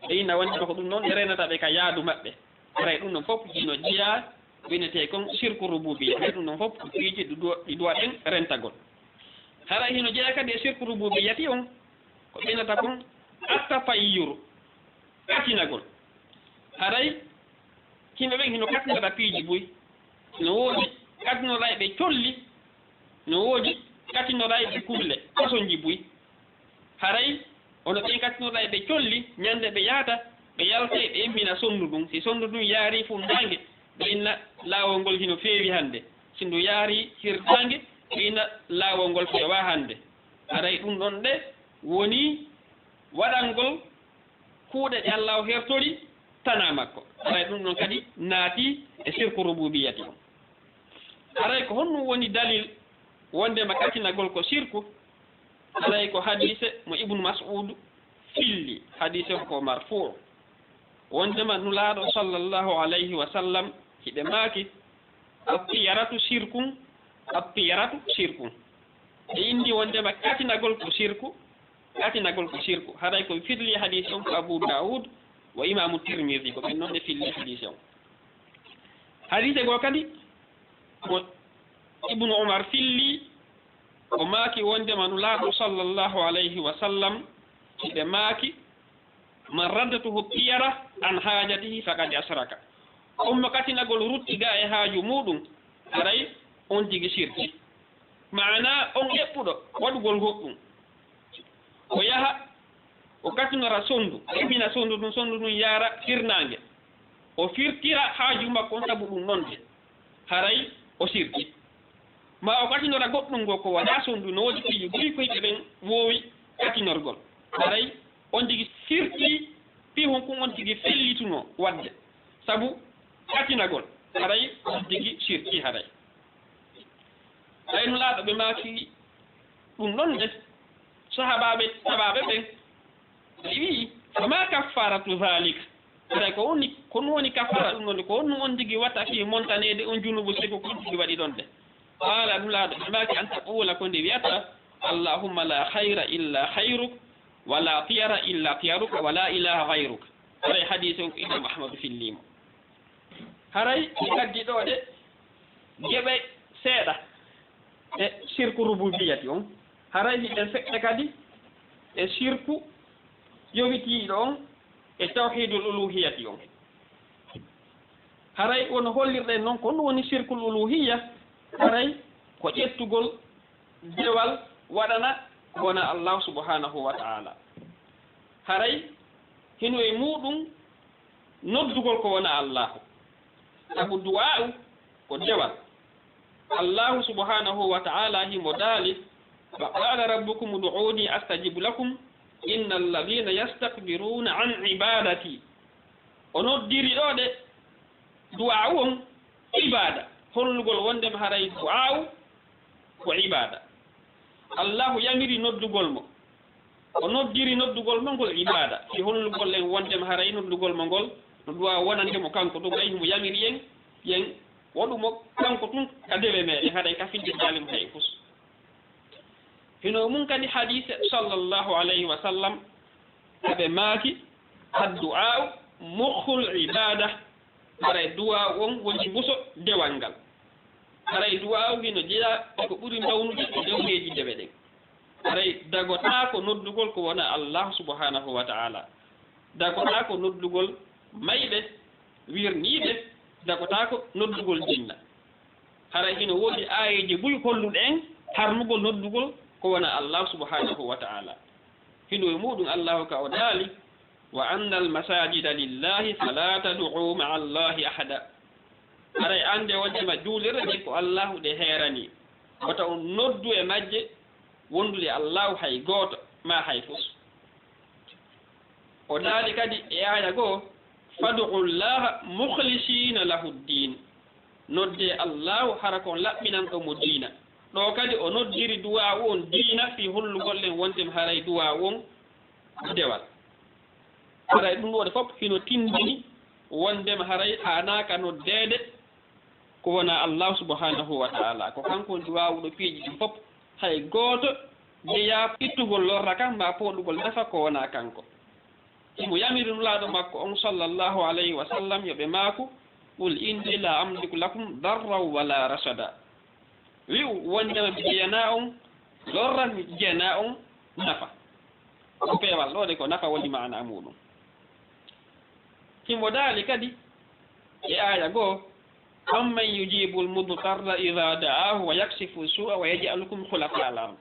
Ɓe inna wonde ko ɗum noon ɓe reenata ɓe ka yaadu maɓɓe. Haray ɗum ɗon fof hino jeyaa ko wi'etee kon sirku rububiyya. Haray ɗum ɗon fof ko piiji ɗi duwa-, ɗi duwaɗen rentagol. Haray hino jeyaa kadi e sirku rububiyyati on, ko ɓe innata kon attapayyuru, katinagol. Haray yimɓe ɓen hino katinora piiji buy. No woodi katinorayɓe colli, no woodi katinorayɓe kulle, façonji buy. Haray hono ɓen katinorayɓe colli, ñande ɓe yahata, ɓe yaltay, ɓe immina sonndu ndun. Si sonndu ndun yaarii funnaange, ɓe inna laawol ngol hino feewi hannde. Si ndu yaarii hirnaange, ɓe inna laawol ngol feewaa hannde. Haray ɗum ɗon de woni waɗangol kuuɗe ɗe Allahu hertori tanaa makko. Haray ɗum ɗon kadi naati e sirku rububiyati on. Haray ko honɗum woni dalil wondema katinagol ko sirku? Haray ko hadiise mo Ibnu Mas'ud filli, hadiise on ko marfuu. Wondema Nulaaɗo sallallahu alayhi wa sallam hiɓe maaki, "Attiyaratu shirkun, attiyaratu shirkun." Ɓe indi wondema katinagol ko sirku, katinagol ko sirku. Haray ko firli hadiise on ko Abu Dawud wa Imaamu Tirmidhi, ko ɓen non ɓe filli hadiise on. Hadiise goo kadi ko Ibnu Umar filli, o maaki wondema Nulaaɗo sallallahu alayhi wa sallam hiɓe maaki, "Man raddatuhu tiyara an haajatihi faqad ashraka." On mo katinagol rutti ga e haaju muɗum, haray on tigi sirki. Maana on eɓɓuɗo waɗugol goɗɗum, o yaha, o katinora sondu, o eɓɓina sondu ndun, sondu ndun yaara hirnaange. O firtira haaju makko on sabu ɗum non de, haray o sirki. Ma o katinora goɗɗum goo ko wonaa sondu, no woodi piiji buy koyɗe ɓen woowi katinorgol. Haray on tigi sirki, fii hunkun on tigi fellituno waɗde. Sabu katinagol, haray on tigi sirki haray. Tawi Nulaaɗo ɓe maaki ɗum ɗon de, sahaabaaɓe, sahaabaaɓe ɓen, ɓe wi'i, "Fama kaffaratu zalik?" Haray ko woni, ko ɗum woni kaffara ɗum ɗon de, ko honɗum on tigi watta fii montaneede on junubu sirku ko on tigi waɗi ɗon de? Qaala, Nulaaɗo ɓe maaki, "An taqula, ko nde wi'ata, Allahumma la khayra illa khayruk, wa la tiyara illa tiyaruka, wa la ilaha ghayruk." Haray hadiise on ko Imam Ahmadu fillimo. Haray mi addi ɗoo de geɓe seeɗa e sirku rububiyati on. Haray hiɗen feƴƴa kadi e sirku yowitiiɗo on e tawhidul uluhiyati on. Haray wono hollirɗen non ko ɗum woni sirkul uluhiyya, haray ko ƴettugol dewal waɗana ko wona Allah subhanahu wa ta'ala. Haray hino e muɗum noddugol ko wona Allahu. Sabu du'aa'u ko dewal. Allahu subhanahu wa ta'ala himo daali, "Wa qala rabbukum ud'uni astajib lakum, inna alladhina yastakbiruna an ibadati." O noddiri ɗoo de du'aa'u on ibaada, hollugol wondema haray du'aa'u ko ibaada. Allahu yamiri noddugol mo. O noddiri noddugol mo ngol ibaada, si hollugol en wondema haray noddugol mo ngol no du'aa'u wonande mo kanko, ɗum ay himo yamiri en, yen waɗu mo kanko tun ka dewe meɗen, haray ka findindaali mo hay fus. Hino mun kadi hadiise sallallahu alayhi wa sallam, aɓe maaki, "Addu'aa'u mukhul ibaada." Haray du'aa'u on woni muso dewal ngal. Haray du'aa'u hino jeyaa e ko ɓuri mawnude e dewleeji dewe ɗen. Haray dagotaako noddugol ko wona Allah subhanahu wa ta'ala. Dagotaako noddugol mayɓe, wirniiɓe, dagotaako noddugol jinna. Haray hino woodi aayeeje buy holluɗe en harmugol noddugol ko wona Allah subhanahu wa ta'ala. Hino e muɗum Allahu ka o daali, "Wa anna al-masajida lillahi fala tad'u ma'a Allahi ahada." Haray annde wondema juulirɗe ɗen ko Allahu ɗe heerani, wota on noddu e majje wondude Allahu hay gooto, ma hay fus. O daali kadi e aaya goo, "Fad'u Allaha mukhlisina lahu ddin." Noddee Allahu hara kon laɓɓinanɗo mo diina. Ɗoo kadi o noddiri du'aa'u on diina fii hollugol en wondema haray du'aa'u on ko dewal. Haray ɗum ɗoo fof hino tindini wondema haray haanaaka noddeede ko wona Allah subhanahu wa ta'ala. Ko kanko woni waawuɗo piiji ɗin fof. Hay gooto jeyaa ittugol lorra kan maa pooɗugol nafa ko wona kanko. Himo yamiri Nulaaɗo makko on sallallahu alayhi wa sallam yo ɓe maaku, "Qul inni la amliku lakum darran wala rashada." Wi'u wondema mi jeyanaa on lorra, mi jeyanaa on nafa. Ko peewal ɗoo de ko nafa woni maana muɗum. Himo daali kadi e aaya goo, "Amman yujibul mudtarra idha da'ahu wa yakshifu su'a wa yaj'alukum khulafa al-ard.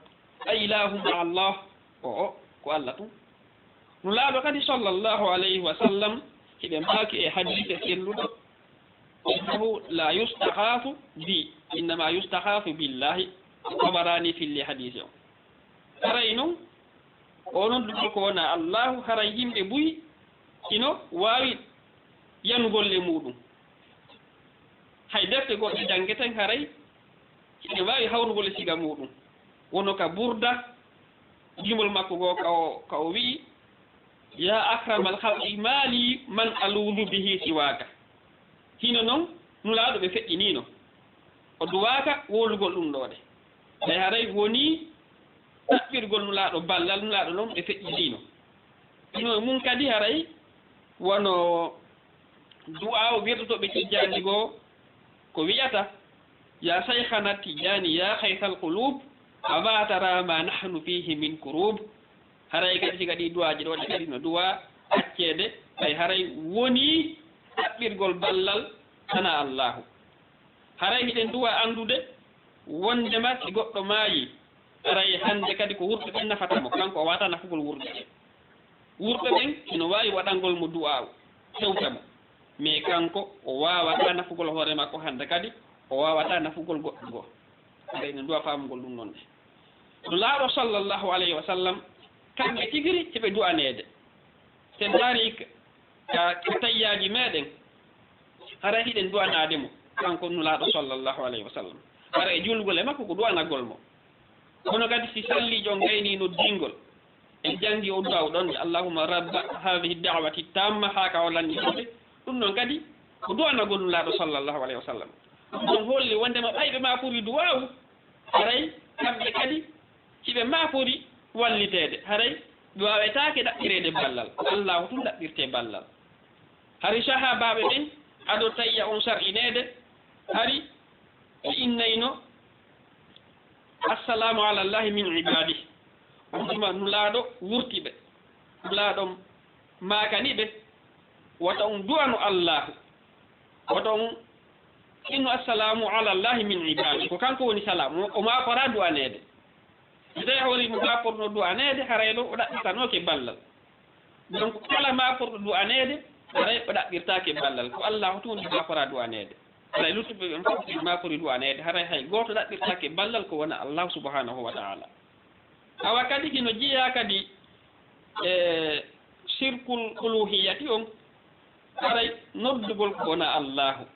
A ilahun ma'a Allah?" O, o, ko Allah tun. Nulaaɗo kadi sallallahu alayhi wa sallam, hiɓe maaki e hadiise selluɗo, "Innahu la yustaghaathu bi, innama yustaghaathu billahi." Tabarani filli hadiise on. Haray non, o noddugol ko wona Allahu, haray yimɓe buy ino waawi yanugol e muuɗum. Hay defte goɗɗe janngeten haray ine waawi hawrugol e siga muuɗum. Wono ka Burda, gimol makko goo ka o, ka o wi'i, "Ya akramal khalqi, ma li man aluudu bihi siwaaka." Hino non, Nulaaɗo ɓe feƴƴiniino. O duwaaka wowlugol ɗum ɗoo de. Ɓay haray wonii ɗaɓɓirgol Nulaaɗo ballal, Nulaaɗo non ɓe feƴƴiniino. Hino e mum kadi haray wano du'aawu wirdotooɓe Tijjaani goo ko wi'ata, "Ya shaykhana Tijjaani, ya khaythal quluub, ama tara ma nahnu fiihi min kuruub." Haray kadi siga ɗii du'aaji ɗoo ɗi kadi no du'aa acceede, ɓay haray wonii ɗaɓɓirgol ballal tanaa Allaahu. Haray hiɗen du'aa anndude wondema si goɗɗo maayii, haray hannde kadi ko wurɓe ɓen nafata mo, kanko o waawataa nafugol wurɓe ɓen. Wurɓe ɓen hino waawi waɗangol mo du'aawu, hewta mo. Mais kanko, o waawataa nafugol hoore makko hannde kadi, o waawataa nafugol goɗɗo goo. Haray hiɗen du'aa faamugol ɗum non de. Nulaaɗo sallallahu alayhi wa sallam, kamɓe tigi hiɓe du'aneede. Si en ndaarii ka, ka tayyaaji meɗen, haray hiɗen du'anaade mo, kanko Nulaaɗo sallallahu alayhi wa sallam. Haray e juulgol e makko ko du'anagol mo. Kono kadi si salliijo on gaynii noddingol, en janngi o du'aawu ɗon de, "Allahumma rabba hadhihi da'wati tamma," haa ka o lanni ɗon de. Ɗum ɗon kadi ko du'anagol Nulaaɗo sallallahu alayhi wa sallam. Ɗum ɗon holli wondema ɓay ɓe maapori du'aawu, haray kamɓe kadi hiɓe maapori walliteede, haray ɓe waawetaake ɗaɓɓireede ballal. Allaahu tun ɗaɓɓirtee ballal. Hari sahaabaaɓe ɓen ado tayya on sar'ineede, hari ɓe innayno, "Assalaamu ala Allaahi min ibaadih." On tuma Nulaaɗo wurti ɓe. Nulaaɗo maakani ɓe, wata on du'ano Allaahu. Wata on innu, "Assalaamu ala Allaahi min ibaadih." Ko kanko woni salaamu, o maakoraa du'aneede. Si tawii a hoorii mo maakorno du'aneede, haray ɗo o ɗaɓɓitanooke ballal. Donc, kala maakorɗo du'aneede, haray o ɗaɓɓirtaake ballal. Ko Allaahu tun woni maakoraa du'aneede. Haray luttuɓe ɓen fof ɓe maakori du'aneede, haray hay gooto ɗaɓɓirtaake ballal ko wonaa Allaahu subhaanahu wa ta'aala. Awa kadi hino jeyaa kadi e shirkul uluhiyyati on, haray noddugol ko wonaa Allaahu.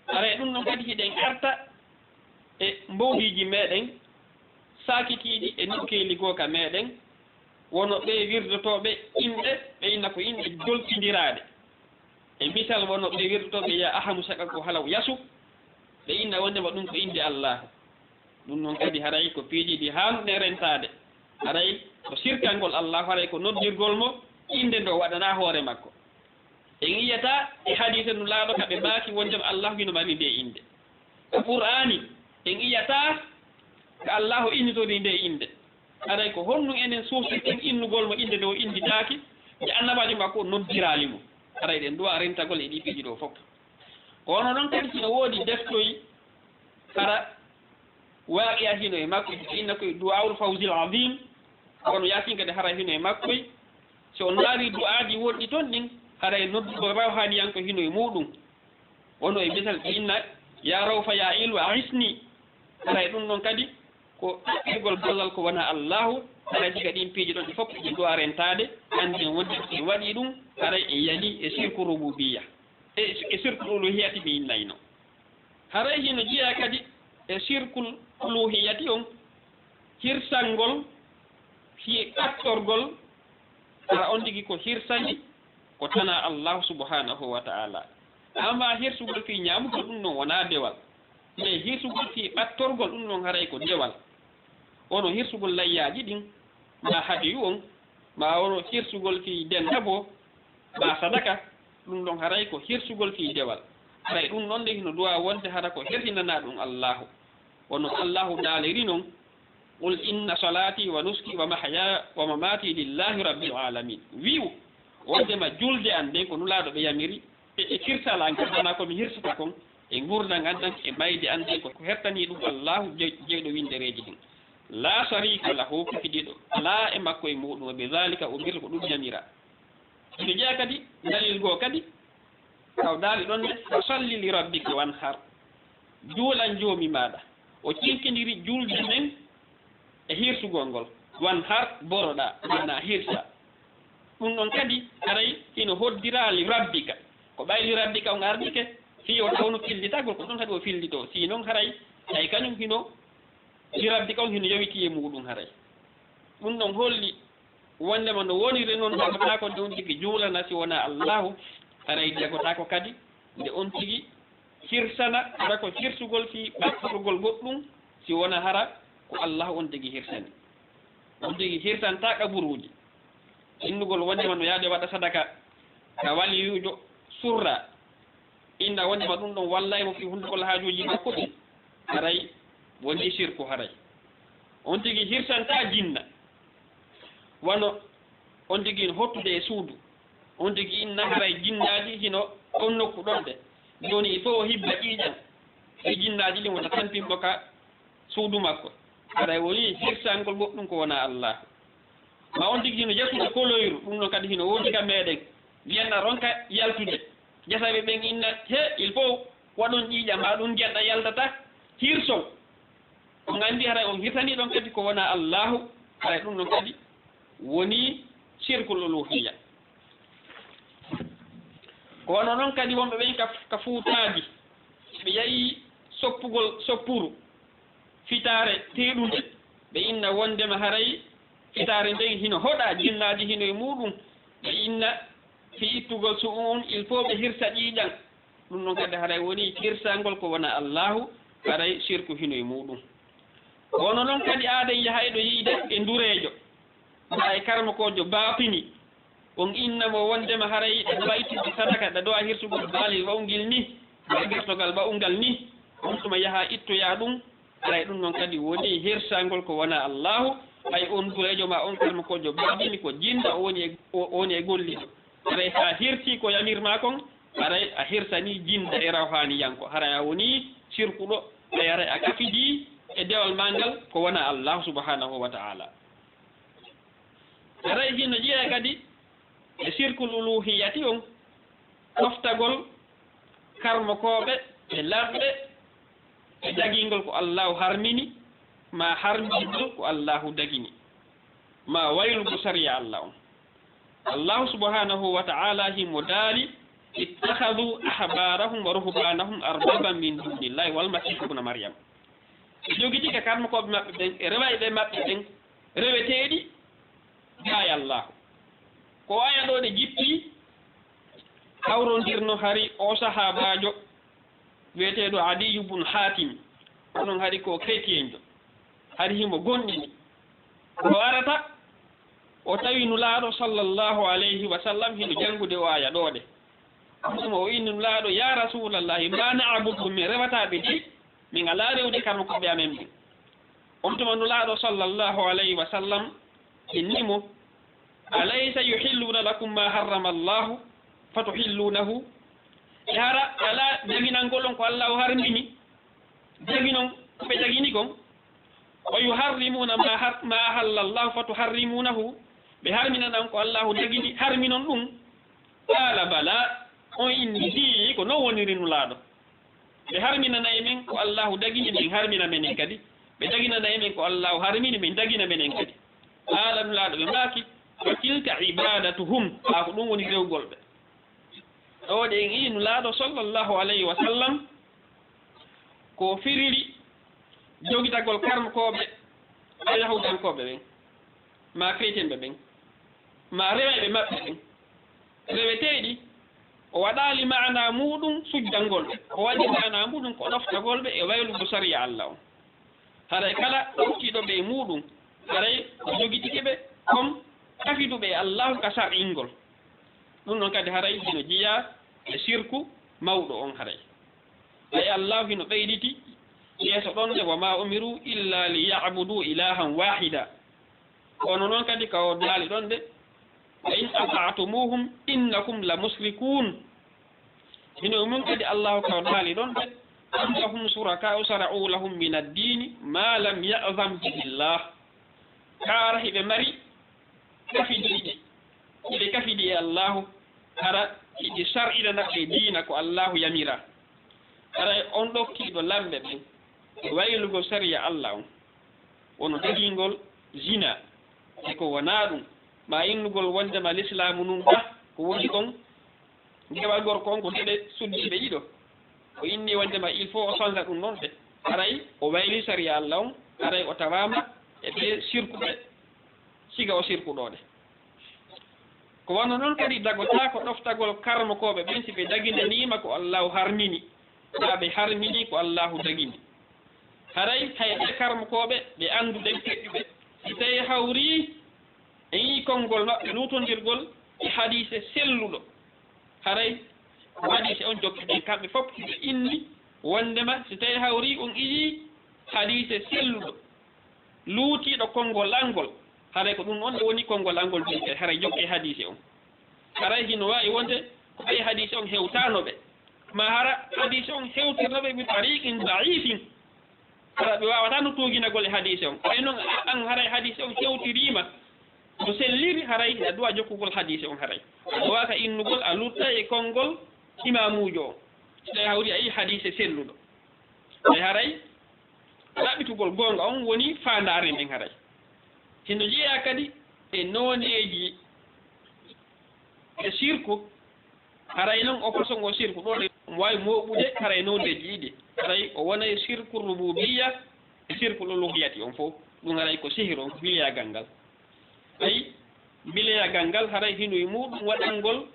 Haray ɗum ɗon kadi hiɗen arta e mboodiiji meɗen saakitiiɗi e nokkeeli goo ka meɗen, wono ɓee wirdotooɓe inɗe, ɓe inna ko inɗe joltindiraaɗe. E misal, wono ɓee wirdotooɓe ya Ahamu Saka ko halaw yasu, ɓe inna wondema ɗum ko innde Allaahu. Ɗum noon kadi haray ko piiji ɗi haanuɗen rentaade. Haray ko sirkangol Allaahu, haray ko noddirgol mo innde nde o waɗanaa hoore makko. En iyataa e hadiise Nulaaɗo ka ɓe maaki wondema Allaahu hino mari ndee innde. Ko Qur'aani, en iyataa ko Allaahu innitorii ndee innde. Haray ko honɗum enen soosirten innugol mo innde nde o innditaaki, nde annabaajo makko o noddiraali mo? Haray ɗen duwaa rentagol e ɗii piiji ɗoo fof. Ko wano ɗon kadi, hino woodi deftoy, hara Waaqiya hino e makko, ɓe inna koye Du'aa'ul Fawzil Aziim, kono Yaasin kadi hara hino e makkoy. Si on ndaarii du'aaji wonɗi ton ɗin, haray nodduɗo rawhaaniyanko hino e muuɗum. Wano e misal, ɓe inna, "Yaa Rawfa, yaa Ilwa, a hisni." Haray ɗum ɗon kadi ko ɗaɓɓirgol ballal ko wonaa Allaahu. Haray siga ɗin piiji ɗon ɗi fof ɗi duwaa rentaade, annden wonde si en waɗii ɗum, haray en yalii e sirku rububiyya, e, e sirku uluhiyyati mi innayno. Haray hino jeyaa kadi e sirkul uluhiyyati on, hirsangol fii ɓattorgol, hara on tigi ko hirsani ko tanaa Allaahu subhaanahu wa ta'aalaa. Ammaa hirsugol fii ñaamugol, ɗum non wonaa dewal. Mais hirsugol fii ɓattorgol, ɗum non haray ko dewal. Wano hirsugol layyaaji ɗin, maa hadiyu on, maa wano hirsugol fii denda bo, maa sadaka, ɗum ɗon haray ko hirsugol fii dewal. Haray ɗum ɗon de hino duwaa wonde hara ko hersinanaa ɗum Allaahu. Wano Allaahu daaliri non, "Qul inna salati wa nusuki wa mahyaya wa mamati lillahi rabbil alamin." Wi'u, wondema julde an nden ko Nulaaɗo ɓe yamiri, e, e kirtal an kan, wonaa ko mi hirsata kon, e ngurndan an ɗan, e mayde an nden, ko, ko hertanii ɗum Allaahu jey-, jeyɗo windereeji ɗin. La sharika lahu, kafidiiɗo alaa e makko e muuɗum, wa bi zalika umirtu, ko ɗum yamira. Ina jeyaa kadi dalil goo kadi, taw daali ɗon ne, "Fa salli li rabbika wanhar." Juulan Joomi maaɗa. O cinkindiri julde nden e hirsugol ngol. Wanhar, boroɗaa, maanaa hirsa. Ɗum ɗon kadi haray hino hoddira li rabbika. Ko ɓay li rabbika on ardike, fii o tawno fillitagol, ko ɗon kadi o fillito. Si non haray, tawi kañum hino li rabbika on hino yowiti e muɗum haray. Ɗum ɗon holli wondema no woniri non, jagotaako nde on tigi juulana si wonaa Allaahu, haray jagotaako kadi nde on tigi hirsana, hara ko hirsugol fii ɓattorgol goɗɗum, si wonaa hara ko Allaahu on tigi hirsani. On tigi hirsanta qaburuuji. Innugol wondema no yaade waɗa sadaka ka waliyuujo surra, inna wondema ɗum ɗon wallay mo fii hundugol haajuuji makko ɗin, haray wonii sirku haray. On tigi hirsanta jinna, wano on tigi no hottude e suudu. On tigi inna haray jinnaaji hino on nokku ɗon de. Jooni il faut o hibba ƴiiƴan e jinnaaji ɗin wota tampin mo ka suudu makko. Haray wonii hirsangol goɗɗum ko wonaa Allaahu. Ma on tigi hino yasude koloyru, ɗum ɗon kadi hino woodi ka meɗen. Mbiyen a ronka yaltude. Jasaɓe ɓen inna, he, il faut waɗon ƴiiƴan ma ɗum njiyan ɗan yaltata. Hirson. On anndi haray on hirsanii ɗon kadi ko wonaa Allaahu, haray ɗum ɗon kadi wonii sirkul uluhiyya. Ko wano non kadi wonɓe ɓen ka, ka Fuutaaji, si ɓe yahi soppugol soppuru, fitaare teeɗunde, ɓe inna wondema haray fitaare nden hino hoɗa, jinnaaji hino e muɗum, ɓe inna fii ittugol su'u on, il faut ɓe hirsa ƴiiƴan. Ɗum ɗon kadi haray wonii hirsangol ko wonaa Allaahu, haray sirku hino e muɗum. Ko wano non kadi aaden yaha e ɗo yiide e ndureejo, ma e karamokoojo baatini, on inna mo wondema haray ɗa do'a ittude sadaka, ɗa do'a hirsugol baalel wa'ungel ni, ma gertogal wa'ungal ni, on tuma yaha ittoya ɗum, haray ɗum non kadi wonii hirsangol ko wonaa Allaahu, ɓay on ndureejo ma on karamokoojo baatini ko jinna o woni e, o, o woni e gollido. Haray sa hirsi ko yamirma kon, haray a hirsanii jinna e rawhaaniyanko. Haray a wonii sirkuɗo, ɓay haray a kafidii e dewal ma ngal ko wonaa Allaahu subhaanahu wa ta'aalaa. Haray hino jeyaa kadi e sirkul uluhiyyati on, ɗoftagol karmokooɓe e lamɓe e dagingol ko Allaahu harmini, ma harmingol ko Allaahu dagini, ma waylugol sariya Alla on. Allaahu subhaanahu wa ta'aalaa himo daali, "Ittakhadhu ahbaarahum wa ruhbaanahum arbaban min duunillaahi wal masiiha ibna Maryam." Ɓe jogiti ka karmokooɓe maɓɓe ɓen e rewayɓe maɓɓe ɓen reweteeɗi gaay Allaahu. Ko aya ɗoo ɗe jippii, hawrondirno hari o sahaabaajo wi'eteeɗo Adiyyu bun Haatim, onon hari ko chrétienjo, hari himo gomɗini. O arata, o tawi Nulaaɗo sallallahu alayhi wa sallam hino janngude o aya ɗoo ɗe. Ɗum o inni Nulaaɗo, "Ya Rasuulallahi, ma na'buduhum, min rewataa ɓe dey, min alaa rewde karmokooɓe amen ɓen." On tuma Nulaaɗo sallallahu alayhi wa sallam inni mo, "Alaysa yuhilluna lakum ma harrama Allahu fatuhillunahu?" E hara alaa daginangol on ko Allaahu harmini, daginon ko ɓe dagini kon? "Wa yuharrimuna ma har-, ma ahalla Allahu fatuharrimunahu?" Ɓe harminana on ko Allaahu dagini, harminon ɗum? Qaala bala, on inni, hii, ko non woniri Nulaaɗo. Ɓe harminanay men ko Allaahu dagini, men harmina menen kadi. Ɓe daginanay men ko Allaahu harmini, men dagina menen kadi. Haala Nulaaɗo ɓe maaki, "Fa tilka ibadatuhum," haa ko ɗum woni rewgol ɓe. Ɗoo ɗe en ii Nulaaɗo sallallahu alayhi wa sallam ko firiri jogitagol karmokooɓe Yahudankooɓe ɓen, ma chrétienɓe ɓen, ma rewayɓe maɓɓe ɓen. Reweteeɗi, o waɗaali maana muuɗum sujjangol ɓe. O waɗi maana muuɗum ko ɗoftagol ɓe e waylugol sariya Alla on. Haray kala ɗoftiiɗo ɓe e muuɗum, haray o jogitike ɓe comme kafiduɓe e Allaahu ka sar'ingol. Ɗum ɗon kadi haray hino jeyaa e sirku mawɗo on haray. Ɓay Allaahu hino ɓeyditi yeeso ɗon de, "Wa ma umiru illa li ya'budu ilahan wahida." Kono non kadi ka o daali ɗon de, "Wa in ata'tumuhum innakum la mushrikun." Hino mun kadi Allahu ka o daali ɗon de, "Am lahum shuraka'u shara'u lahum min ad-dini ma lam ya'zan bihi Allah." Kaara hiɓe mari kafidiiɓe, hiɓe kafidi e Allahu, hara hiɓe sar'inana ɓe diina ko Allahu yamira. Haray on ɗoftiiɗo lamɓe ɓen e waylugol sariya Alla on, wono dagingol zina e ko wonaa ɗum, ma innugol wondema lislaamu nun ka ko woni kon, gewal gorko on ko geɗe suddiiɓe ɗiɗo. O inni wondema il faut o sonsa ɗum noon de. Haray o wayli sariya Allah on, haray o tawaama e ɓe sirkuɓe, siga o sirkuɗo de. Ko wano noon kadi dagotaako ɗoftagol karmokooɓe ɓen si ɓe dagindaniima ko Allaahu harmini, maa ɓe harmini ko Allaahu dagini. Haray hay ɓe karmokooɓe ɓe annduɗen feƴƴuɓe, si tawii hawrii e yii konngol maɓɓe luutondirgol e hadiise selluɗo, haray ko hadiise on jokketen kamɓe fof, si ɓe inni wonndema si tawii hawrii on iyii hadiise selluɗo, luutiiɗo konngol angol, haray ko ɗum on woni konngol angol jokkee, haray jokkee hadiise on. Haray hino waawi wonde ko ɓay hadiise on hewtaano ɓe, ma hara hadiise on hewtirno ɓe bi tariqin da'ifin, hara ɓe waawataa no tuuginagol e hadiise on. Ɓay non a-, an haray hadiise on hewtiriima no selliri, haray hiɗa duwa jokkugol hadiise on haray. A duwaaka innugol a lutta e konngol imaamuujo on. Si tawii hawri a yii hadiise selluɗo. Ɓay haray ɗaɓɓitugol goonga on woni faandaare nden haray. Hino jeyaa kadi e nooneeji e sirku, haray non o façon o sirku ɗo ɗe waawi mooɓude haray nooneeji ɗiɗi. Haray o wonay sirku rububiyya e sirku uluhiyyati on fof. Ɗum haray ko sihir on, ko mbileyaagal ngal. Ayi, mbileyaagal ngal haray hino e muuɗum waɗangol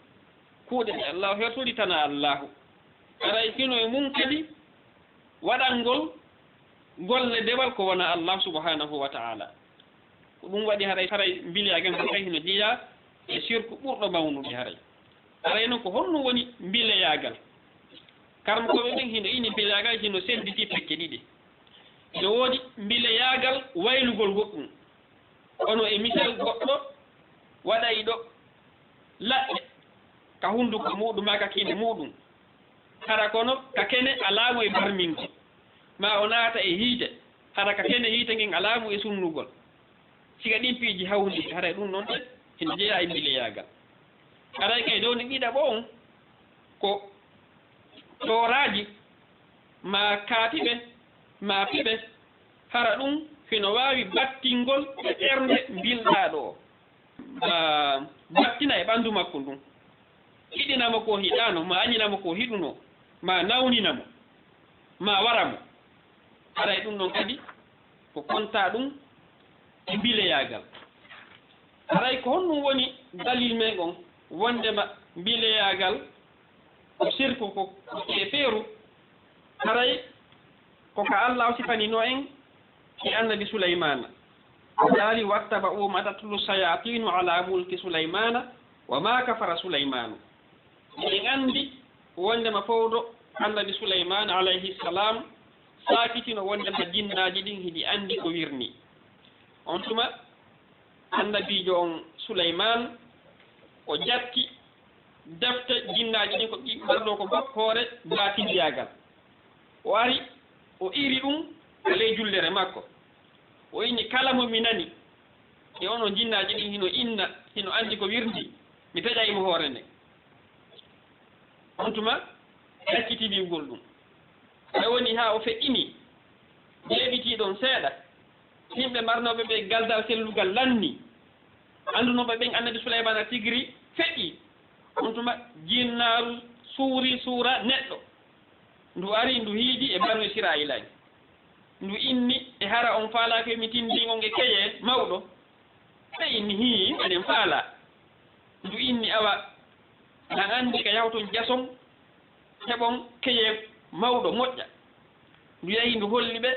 kuuɗe ɗe Allaahu hertori tana Allaahu. Haray hino e mum kadi waɗangol golle dewal ko wona Allah subhanahu wa ta'ala. Ko ɗum waɗi haray, haray mbileyaagal ngal kay hino jeyaa e sirku ɓurɗo mawnude haray. Haray non ko honɗum woni mbileyaagal? Karmokooɓe ɓen hino inni mbileyaagal hino sennditi pekke ɗiɗi. Hino woodi mbileyaagal waylugol goɗɗum. Kono e misal goɗɗo waɗay ɗo laɗɗe ka hunduko muuɗum maa ka kine muuɗum. Hara kono ka kene alaa mo e barmingol. Maa o naata e hiite. Hara ka kene hiite ngen alaa mo e sunnugol. Siga ɗin piiji hawri, haray ɗum noon de, hino jeyaa e mbileyaagal. Haray kay dow ni ɗiɗaɓo on, ko tooraaji, maa kaatiɓe, maa piɓe, hara ɗum hino waawi battingol e ɓernde mbilɗaaɗo o, maa battina e ɓanndu makko ndun. Yiɗina mo ko hiɗaano, maa añina mo ko hiɗuno, maa nawnina mo, maa wara mo. Haray ɗum ɗon kadi ko kontaa ɗum e mbileyaagal. Haray ko honɗum woni dalil men on wonndema mbileyaagal ko sirku, ko, ko keefeeru? Haray ko ka Allah o sifanino en e Annabi Sulaymaana. O daali, "Wattaba'u ma tatlu shayatinu ala mulki Sulaymaana wa ma kafara Sulaymaanu." Eɗen anndi wonndema fowdo Annabi Sulaymaana alayhi salam saakitino wonndema jinnaaji ɗin hiɗi anndi ko wirni. On tuma Annabiijo on Sulaymaan o jatti defte jinnaaji ɗin ko ɗi marɗo ko fof hoore baatindiyagal. O ari, o iri ɗum e ley jullere makko. O inni, "Kala mo mi nani e onon jinnaaji ɗin hino inna, hino anndi ko wirndi, mi peƴay mo hoore nden." On tuma, ɗacciti wi'ugol ɗum. Ɓe woni haa o feƴƴini, yeeɓitii ɗon seeɗa. Yimɓe marnooɓe ɓe galdal sellugal lanni. Anndunooɓe ɓen Annabi Sulaymaana tigiri feƴƴi. On tuma jinnaaru suuri suura neɗɗo. Ndu ari, ndu hiidi e Banu Israa'iila en. Ndu inni, "E hara on faalaaki mi tindin on e keye mawɗo?" Ɓe inni, "Hii, eɗen faalaa." Ndu inni, "Awa, nan anndi ka yahton jason, heɓon keye mawɗo moƴƴa." Ndu yahi, ndu holli ɓe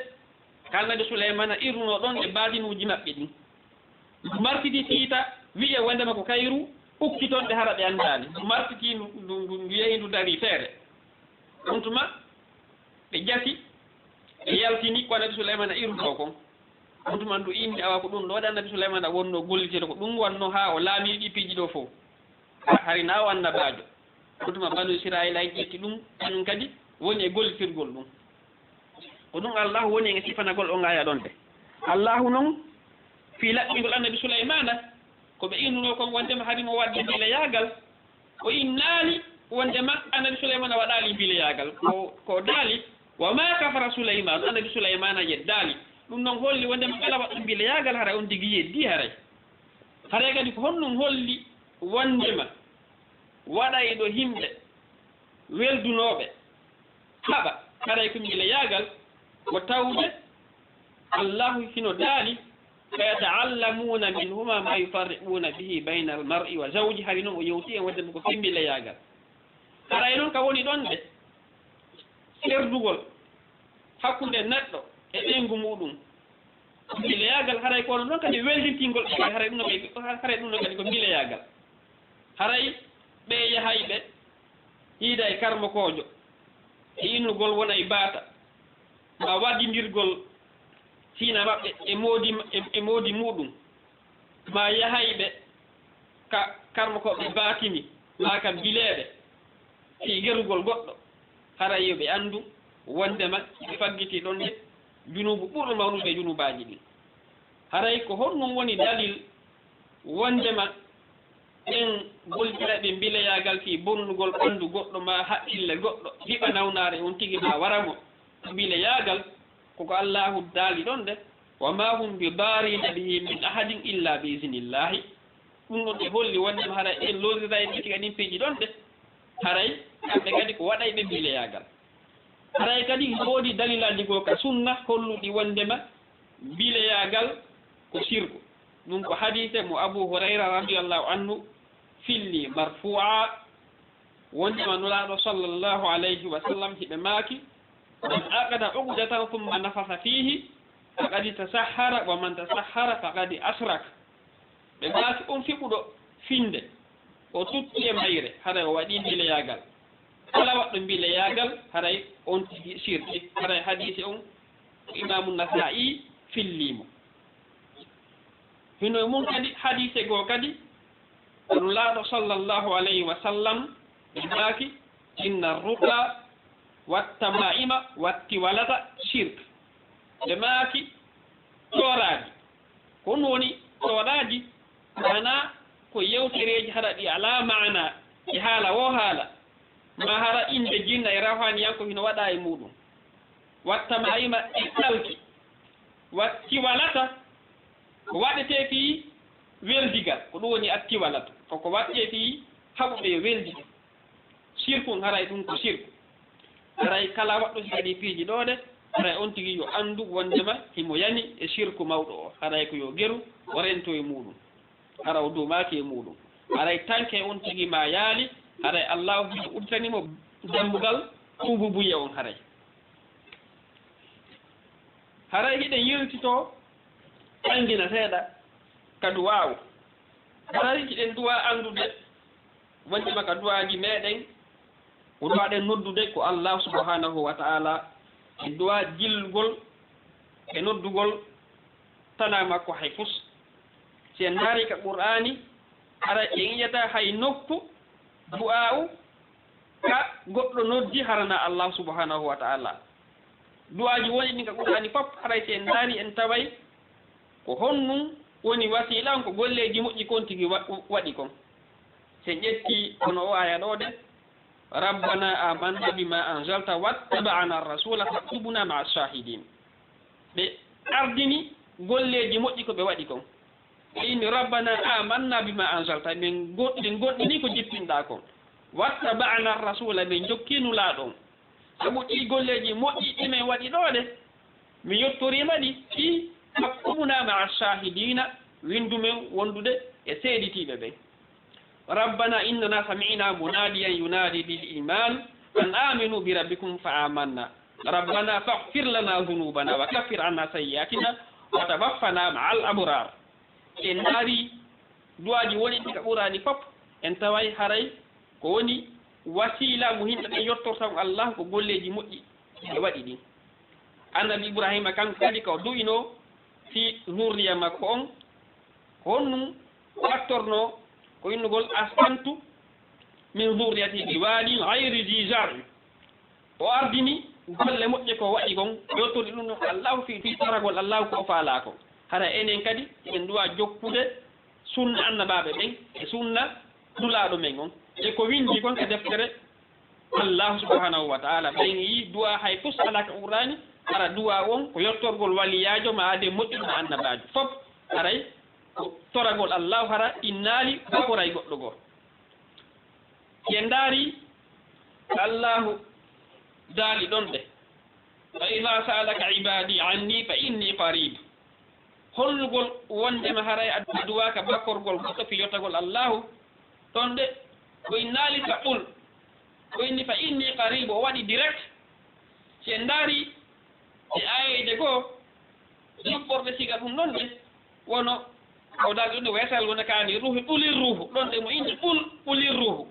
ka Annabi Sulaymaana irunoo ɗon e baatinuuji maɓɓe ɗin. Ndu martiti siita, wi'e wondema ko kayru ukkitonde, hara ɓe anndaali. Ndu martiti, ndu, ndu, ndu, ndu yahi, ndu darii feere. On tuma, ɓe jasi, ɓe yaltini ko Annabi Sulaymaana irunoo kon. On tuma ndu inni, "Awa, ko ɗum ɗoo de Annabi Sulaymaana wonnoo gollitde, ko ɗum wonnoo haa o laamii ɗii piiji ɗoo fof. Hari na o annabaajo." On tuma Banu Israa'iila en ƴetti ɗum, kañum kadi woni e gollitirgol ɗum. Ko ɗum Allaahu woni e sifanagol on aaya ɗon de. Allaahu non, fii laɓɓingol Annabi Sulaymaana, ko ɓe innunoo kon wondema hari mo waɗde mbileyaagal, o innaali wondema Annabi Sulaymaana waɗaali mbileyaagal. Ko, ko daali, "Wa maa kafara Sulaymaanu", Annabi Sulaymaana yeddaali. Ɗum non holli wondema kala waɗɗo mbileyaagal haray on tigi yeddii haray. Haray kadi ko honɗum holli wonndema waɗayɗo himɓe weldunooɓe haɓa, haray ko mbileyaagal, ko tawde Allahu hino daali, "Fa yata'allamuna minhuma ma yufarriquna bihi bayna al-mar'i wa zawji." Hari noon o yewti en wonndema ko fii mbileyaagal. Haray noon ka woni ɗon de, serdugol hakkunde neɗɗo e ɓeyngu muuɗum. Mbileyaagal haray ko onon ɗon kadi weldintingol ɓe, haray ɗum ɗon kadi, haray ɗum ɗon kadi ko mbileyaagal. Haray ɓe yahayɓe hiida e karmokoojo, e innugol wona e baata, ma waddindirgol siina maɓɓe e moodi, e, e moodi muuɗum, ma yahayɓe ka karmokooɓe baatini, ma ka bileeɓe, fii gerugol goɗɗo, haray yo ɓe anndu wonndema ɓe faggitii ɗon de junuubu ɓurɗo mawnude e junuubaaji ɗin. Haray ko honɗum woni dalil wonndema ɓen gollitirayɓe mbileyaagal fii bonnugol ɓanndu goɗɗo maa haqqille goɗɗo, hiɓa nawnaare on tigi maa wara mo? Mbileyaagal ko ko Allaahu daali ɗon de, "Wa maa hum bi daarriina bihi min ahadin illa bi iznillahi." Ɗum ɗon ɓe holli wonndema haray en loriray ɓe tiga ɗin piiji ɗon de. Haray kamɓe kadi ko waɗayɓe mbileyaagal. Haray kadi woodi dalilaaji goo ka sunna holluɗi wonndema mbileyaagal ko sirku. Ɗum ko hadiise mo Abu Hurayra radiyallahu anhu filli marfu'a, wonndema Nulaaɗo sallallahu alayhi wa sallam hiɓe maaki, "Man aqada uqdatan thumma nafasa fihi faqad tasahhara, wa man tasahhara faqad ashrak." Ɓe maaki, "On fiɓuɗo finnde, o tutti e mayre, haray o waɗii mbileyaagal. Kala waɗɗo mbileyaagal, haray on tigi sirki." Haray hadiise on ko Imaamu Nasaa'i fillii mo. Hino e mun kadi hadiise goo kadi, Nulaaɗo sallallahu alayhi wa sallam ɓe maaki, "Inna ruqa wa tamaima wa tiwalata shirk." Ɓe maaki, "Tooraaji." Ko ɗum woni tooraaji, maanaa ko yewtereeji hara ɗi alaa maanaa e haala woo haala, maa hara innde jinna e rawhaaniyanko hino waɗaa e muuɗum. Wa tamaima e talki. Wa tiwalata ko waɗetee fii weldigal, ko ɗum woni attiwalatu, ko ko waɗetee fii haɓuɓe yo weldigal. Sirkun, haray ɗum ko sirku. Haray kala waɗɗo si waɗii piiji ɗoo de, haray on tigi yo anndu wonndema himo yani e sirku mawɗo o. Haray ko yo geru o rento e muuɗum. Hara o duumaaki e muuɗum. Haray tanke on tigi maa yaali, haray Allaahu hino udditani mo dambugal tuububuye on haray. Haray hiɗen yiltitoo ɓanngina seeɗa ka duwaawu. Haray hiɗen duwaa anndude wonndema ka duwaaji meeɗen, ko duwaaɗen noddude ko Allaahu subhaanahu wa ta'aalaa, en duwaa jillugol e noddugol tanaa makko hay fus. Si en ndaarii ka Qur'aani, haray en yi'ataa hay nokku du'aa'u ka goɗɗo noddi haranaa Allaahu subhaanahu wa ta'aalaa. Du'aaji woni ɗin ka Qur'aani fof, haray si en ndaarii en taway ko honɗum woni wasiila on, ko golleeji moƴƴi kon tigi wa-, waɗi kon. Si en ƴettii kono o aaya ɗoo de, "Rabbana amanna bima anzalta wattaba'ana rasula faktubna ma'a shahidin." Ɓe ardini golleeji moƴƴi ko ɓe waɗi kon. Ɓe inni, "Rabbana amanna bima anzalta." Min go-, min goɗɗini ko jippinɗaa kon. "Wattaba'ana rasula." Min jokki Nulaaɗo on. Sabu ɗii golleeji moƴƴi ɗi men waɗi ɗoo de, mi yottoriima ɗi, ɗi faktubna ma'a shahidina, winndu men wondude e seeditiiɓe ɓen. Rabbana innana sami'na munadiyan yunadi lil iman an aminu bi rabbikum fa amanna. Rabbana faghfir lana dhunubana wa kaffir anna sayyi'atina wa tawaffana ma'al abrar. En ndaari du'aaji woniɗi ka Qur'aani fof, en taway haray ko woni wasiila mo yimɓe ɓen yottorta on Allah ko golleeji moƴƴi ɓe waɗi ɗin. Annabi Ibraahiima kanko kadi ko du'inoo fii zurriya makko on, honɗum wattornoo? Ko innugol, "Askantu min zurriyati bi wadin ghayri dhi zar'in." O ardini golle moƴƴe ko waɗi kon, o yottori ɗum ɗon Allahu fii, fii toragol Allahu ko o faalaa kon. Hara enen kadi, en duwa jokkude sunna annabaaɓe ɓen e sunna Nulaaɗo men on. E ko winndi kon ka deftere Allahu subhanahu wa ta'ala. Ɓen yi duwa hay fus alaa ka Qur'aani, hara duwa on ko yottorgol waliyaajo ma ade moƴƴuɗo ma annabaajo. Fof haray ko toragol Allahu hara innaali bakoray goɗɗo goo. Si en ndaari Allahu daali ɗon de, "Fa iza sa'alaka ibadi anni fa inni qarib." Hollugol wondema haray a duwaaka bakkorgol goɗɗo fii yottagol Allahu ɗon de, ko innaali ka qul, ko inni fa inni qarib, o waɗi direct. Si en ndaari e aayeyde goo, yuɓɓorde siga ɗum ɗon de, wono o daali ɗum de, wesal wona kaani ruuhu, qulir ruuhu, ɗon de mo inni qul, qulir ruuhu.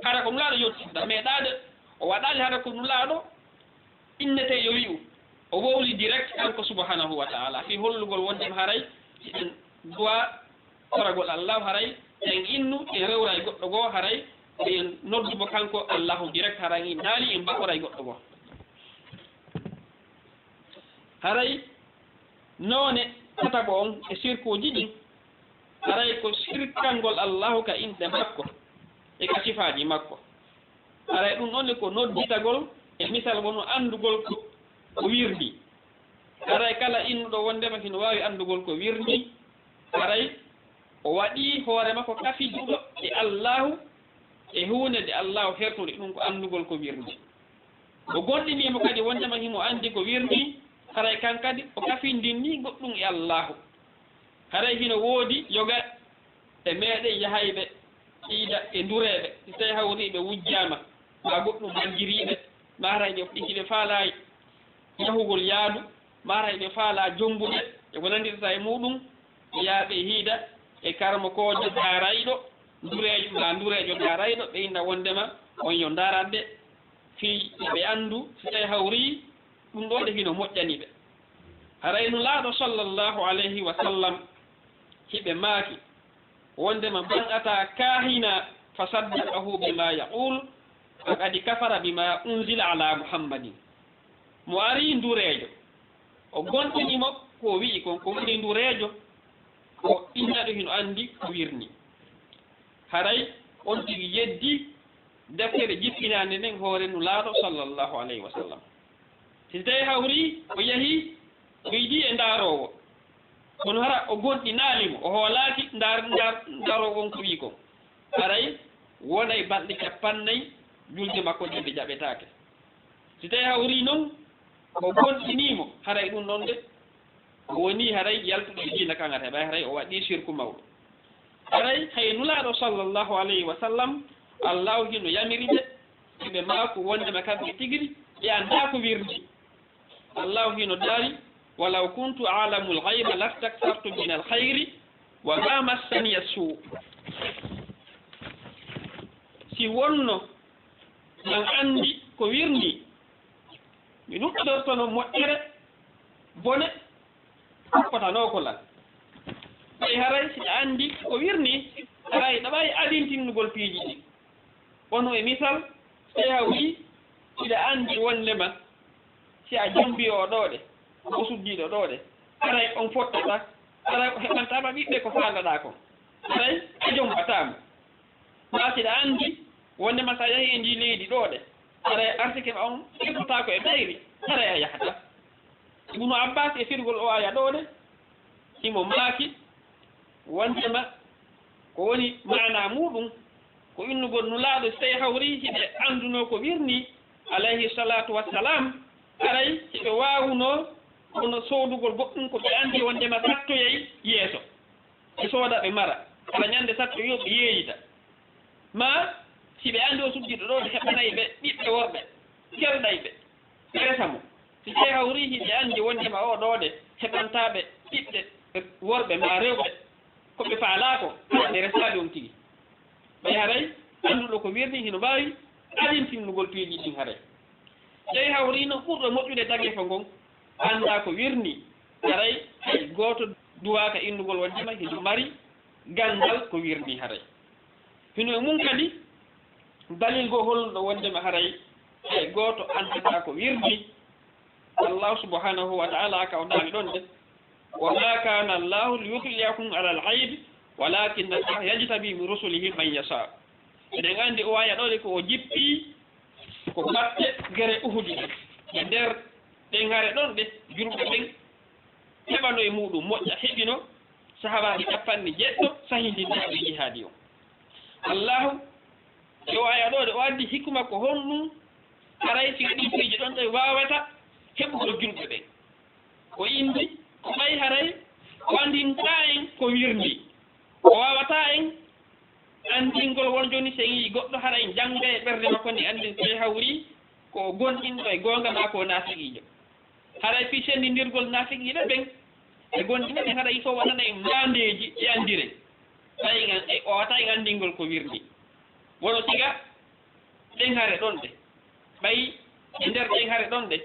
Hara ko Nulaaɗo yottinta, meeɗaade, o waɗaali hara ko Nulaaɗo innetee yo wi'u. O wowli direct kanko subhanahu wa ta'ala, fii hollugol wondema haray, si en duwaa toragol Allahu haray, en innu, en rewra e goɗɗo goo haray, en noddu mo kanko Allahu direct, haray en innaali, en bakora e goɗɗo goo. Haray noone tataɓo on e sirkuuji ɗin, haray ko sirkangol Allahu ka inɗe makko e ka sifaaji makko. Haray ɗum ɗon ne ko nodditagol e misal wono anndugol ko, ko wirdi. Haray kala innuɗo wondema hino waawi anndugol ko wirdi, haray o waɗii hoore makko kafiduɗo e Allahu e huunde nde Allahu hertori ɗum ko anndugol ko wirdi. O gomɗinii mo kadi wondema himo anndi ko wirdi, haray kan kadi o kafindinii goɗɗum e Allahu. Haray hino woodi yoga e meɗen yahayɓe iida e ndureeɓe, si tawi hawriiɓe wujjaama, maa goɗɗum banngiriiɓe, maa haray ɓe, hiɓe faalaay yahugol yaadu, maa haray ɓe faalaa jombude, e ko nannditata e muuɗum, ɓe yaha ɓe hiida e karamokoojo daarayɗo, ndureejo, maa ndureejo daarayɗo, ɓe inna wondema on yo ndaarat ɓe, fii ɓe anndu, si tawi hawrii, ɗum ɗoo de hino moƴƴani ɓe. Haray Nulaaɗo sallallahu alayhi wa sallam hiɓe maaki, wondema man ata kaahina fa saddaqahu bima yaqul, faqad kafara bima unzila ala Muhammadin. Mo ari ndureejo, o gomɗini mo ko o wi'i kon, ko woni ndureejo, ko innaɗo hino anndi ko wirni. Haray on tigi yeddi deftere jippinaande nden hoore Nulaaɗo sallallahu alayhi wa sallam. Si tawi hawri o yahi, o yiidi e ndaaroowo, kono hara o gomɗinaali mo, o hoolaaki ndaar-, ndaar-, ndaaroowo on ko wi'i kon, haray wonay balɗe cappannayi julde makko ɗen ɗe jaɓetaake. Si tawi hawri non, o gomɗinii mo, haray ɗum ɗon de, o wonii haray yaltuɗo e diina kan, haray ɓay haray o waɗii sirku mawɗo. Haray hay Nulaaɗo sallallahu alayhi wa sallam, Allaahu hino yamiri ɓe, ɓe maaku wondema kamɓe tigiri ɓe anndaa ko wirdi. Allaahu hino daali, "Walaw kuntu a'lamul ghayba lastakthartu minal khayri wa ma massaniya suu." Si wonno an anndi ko wirdi, mi ɗuɗɗortono moƴƴere, bone ɗuɗɗotanoo ko lan. Ɓay haray si ɗa anndi ko wirni, haray ɗa ɓay adintinnugol piiji ɗin. Wano e misal, si a wii, hiɗa anndi wondema si a jombii oo ɗoo de, o suddiiɗo ɗoo de, haray on fottata, haray o heɓantaa ma ɓiɓɓe ko faandaɗaa kon. Haray a jombataa mo. Maa si ɗa anndi wondema si a yahii e ndii leydi ɗoo de, haray arsike ma on firtotaako e mayri, haray a yahataa. Ibnu Abbaas e firgol oo aaya ɗoo de, himo maaki wondema ko woni maanaa muuɗum, ko innugol Nulaaɗo, si tawi hawri hiɓe anndunoo ko wirni, alayhi salaatu wassalaam, haray hiɓe waawunoo kono soodugol goɗɗum ko ɓe anndi wondema sattoyay yeeso. Ɓe sooda, ɓe mara. Kala ñannde satto yo ɓe yeeyita. Maa si ɓe anndi o suddiiɗo ɗoo, ɓe heɓanay ɓe ɓiɓɓe worɓe, kelɗay ɓe, ɓe resa mo. Si tawi hawri hiɓe anndi wondema oo ɗoo de heɓantaa ɓe ɓiɓɓe worɓe maa rewɓe, ko ɓe faalaa ko, ɓe resaali on tigi. Ɓay haray annduɗo ko wirni hino mbaawi adintinnugol piiji ɗin haray. Tawi hawri no ɓurɗo moƴƴude tageefo ngon, anndaa ko wirni, haray hay gooto duwaaka innugol wondema hino mari ganndal ko wirni haray. Hino e mun kadi dalil goo holluɗo wondema haray hay gooto anndataa ko wirni. Allah subhanahu wa ta'ala ka o daali ɗon de, "Wa ma kana Allahu liyutli'akum ala al-ghaybi, walakinna Allaha yajtabi min rusulihi man yasha." Eɗen anndi o aaya ɗoo de ko o jippii ko batte gere Uhudi ɗen. E nder ɗen hare ɗon de, julɓe ɓen heɓano e muuɗum moƴƴa, heɓino sahabaaɓe capanɗe jeɗɗo sahindinaaɓe jihaadi on. Allahu, e o aya ɗo de, o addi hikma ko honɗum, haray si ɗin piiji ɗon ɗe waawata heɓugol julɓe ɓen. O indi, ko ɓay haray o andintaa en ko wirndi. O waawataa en andingol won jooni si en yii goɗɗo haray jannga e ɓernde makko nde andin ko e hawri ko o gonɗinɗo e goonga maa ko o naafiqiijo. Haray fii senndindirgol naafiqiiɓe ɓen e gonɗinɓe ɓen, haray il faut waɗana en maandeeji e anndiren. Tawi en, e, o wata en anndingol ko wirndi. Wono siga ɗen hare ɗon ɗe. Ɓay e nder ɗen hare ɗon ɗe,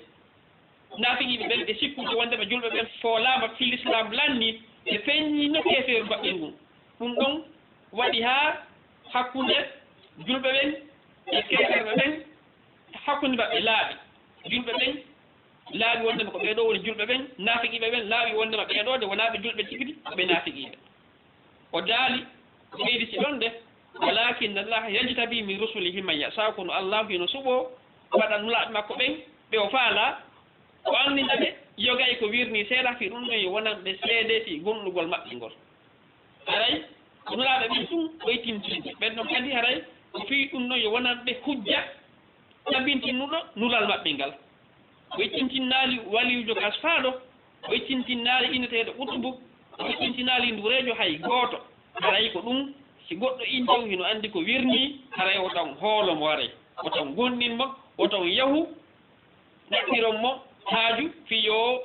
naafiqiiɓe ɓen ɓe sikkude wondema julɓe ɓen foolaama fii lislaam lanni, ɓe feññinno keefeeru maɓɓe ngun. Ɗum ɗon waɗi haa hakkunde julɓe ɓen e keefeerɓe ɓen, hakkunde maɓɓe laaɓi. Julɓe ɓen laaɓi wondema ko ɓee ɗoo woni julɓe ɓen, naafiqiiɓe ɓen laaɓi wondema ɓee ɗoo de wonaa ɓe julɓe tigi, ko ɓe naafiqiiɓe. O daali, o ɓeydi si ɗon de, "Walakin Allah yajtabi min rusulihi man yasha," kono Allahu hino suɓoo waɗa nulaaɓe makko ɓen, ɓe o faalaa, o anndina ɓe, yogay ko wirnii seeɗa fii ɗum ɗon yo wonan ɓe seedee fii gonɗugol maɓɓe ngol. Haray, ko nulaaɓe ɓen tun ɓoytintinde. Ɓen ɗon kadi haray, ko fii ɗum ɗon yo wonan ɓe hujja tabintinnuɗo nulal maɓɓe ngal. O ɓoytintinnaali waliyuujo kasfaaɗo, o ɓoytintinnaali inneteeɗo qutubu, o ɓoytintinnaali ndureejo hay gooto. Haray ko ɗum, si goɗɗo inndi on hino anndi ko wirnii, haray o tan hoolo mo haray. O tan gonɗin mo, o tan yahu, ɗaɓɓiron mo haaju fii yo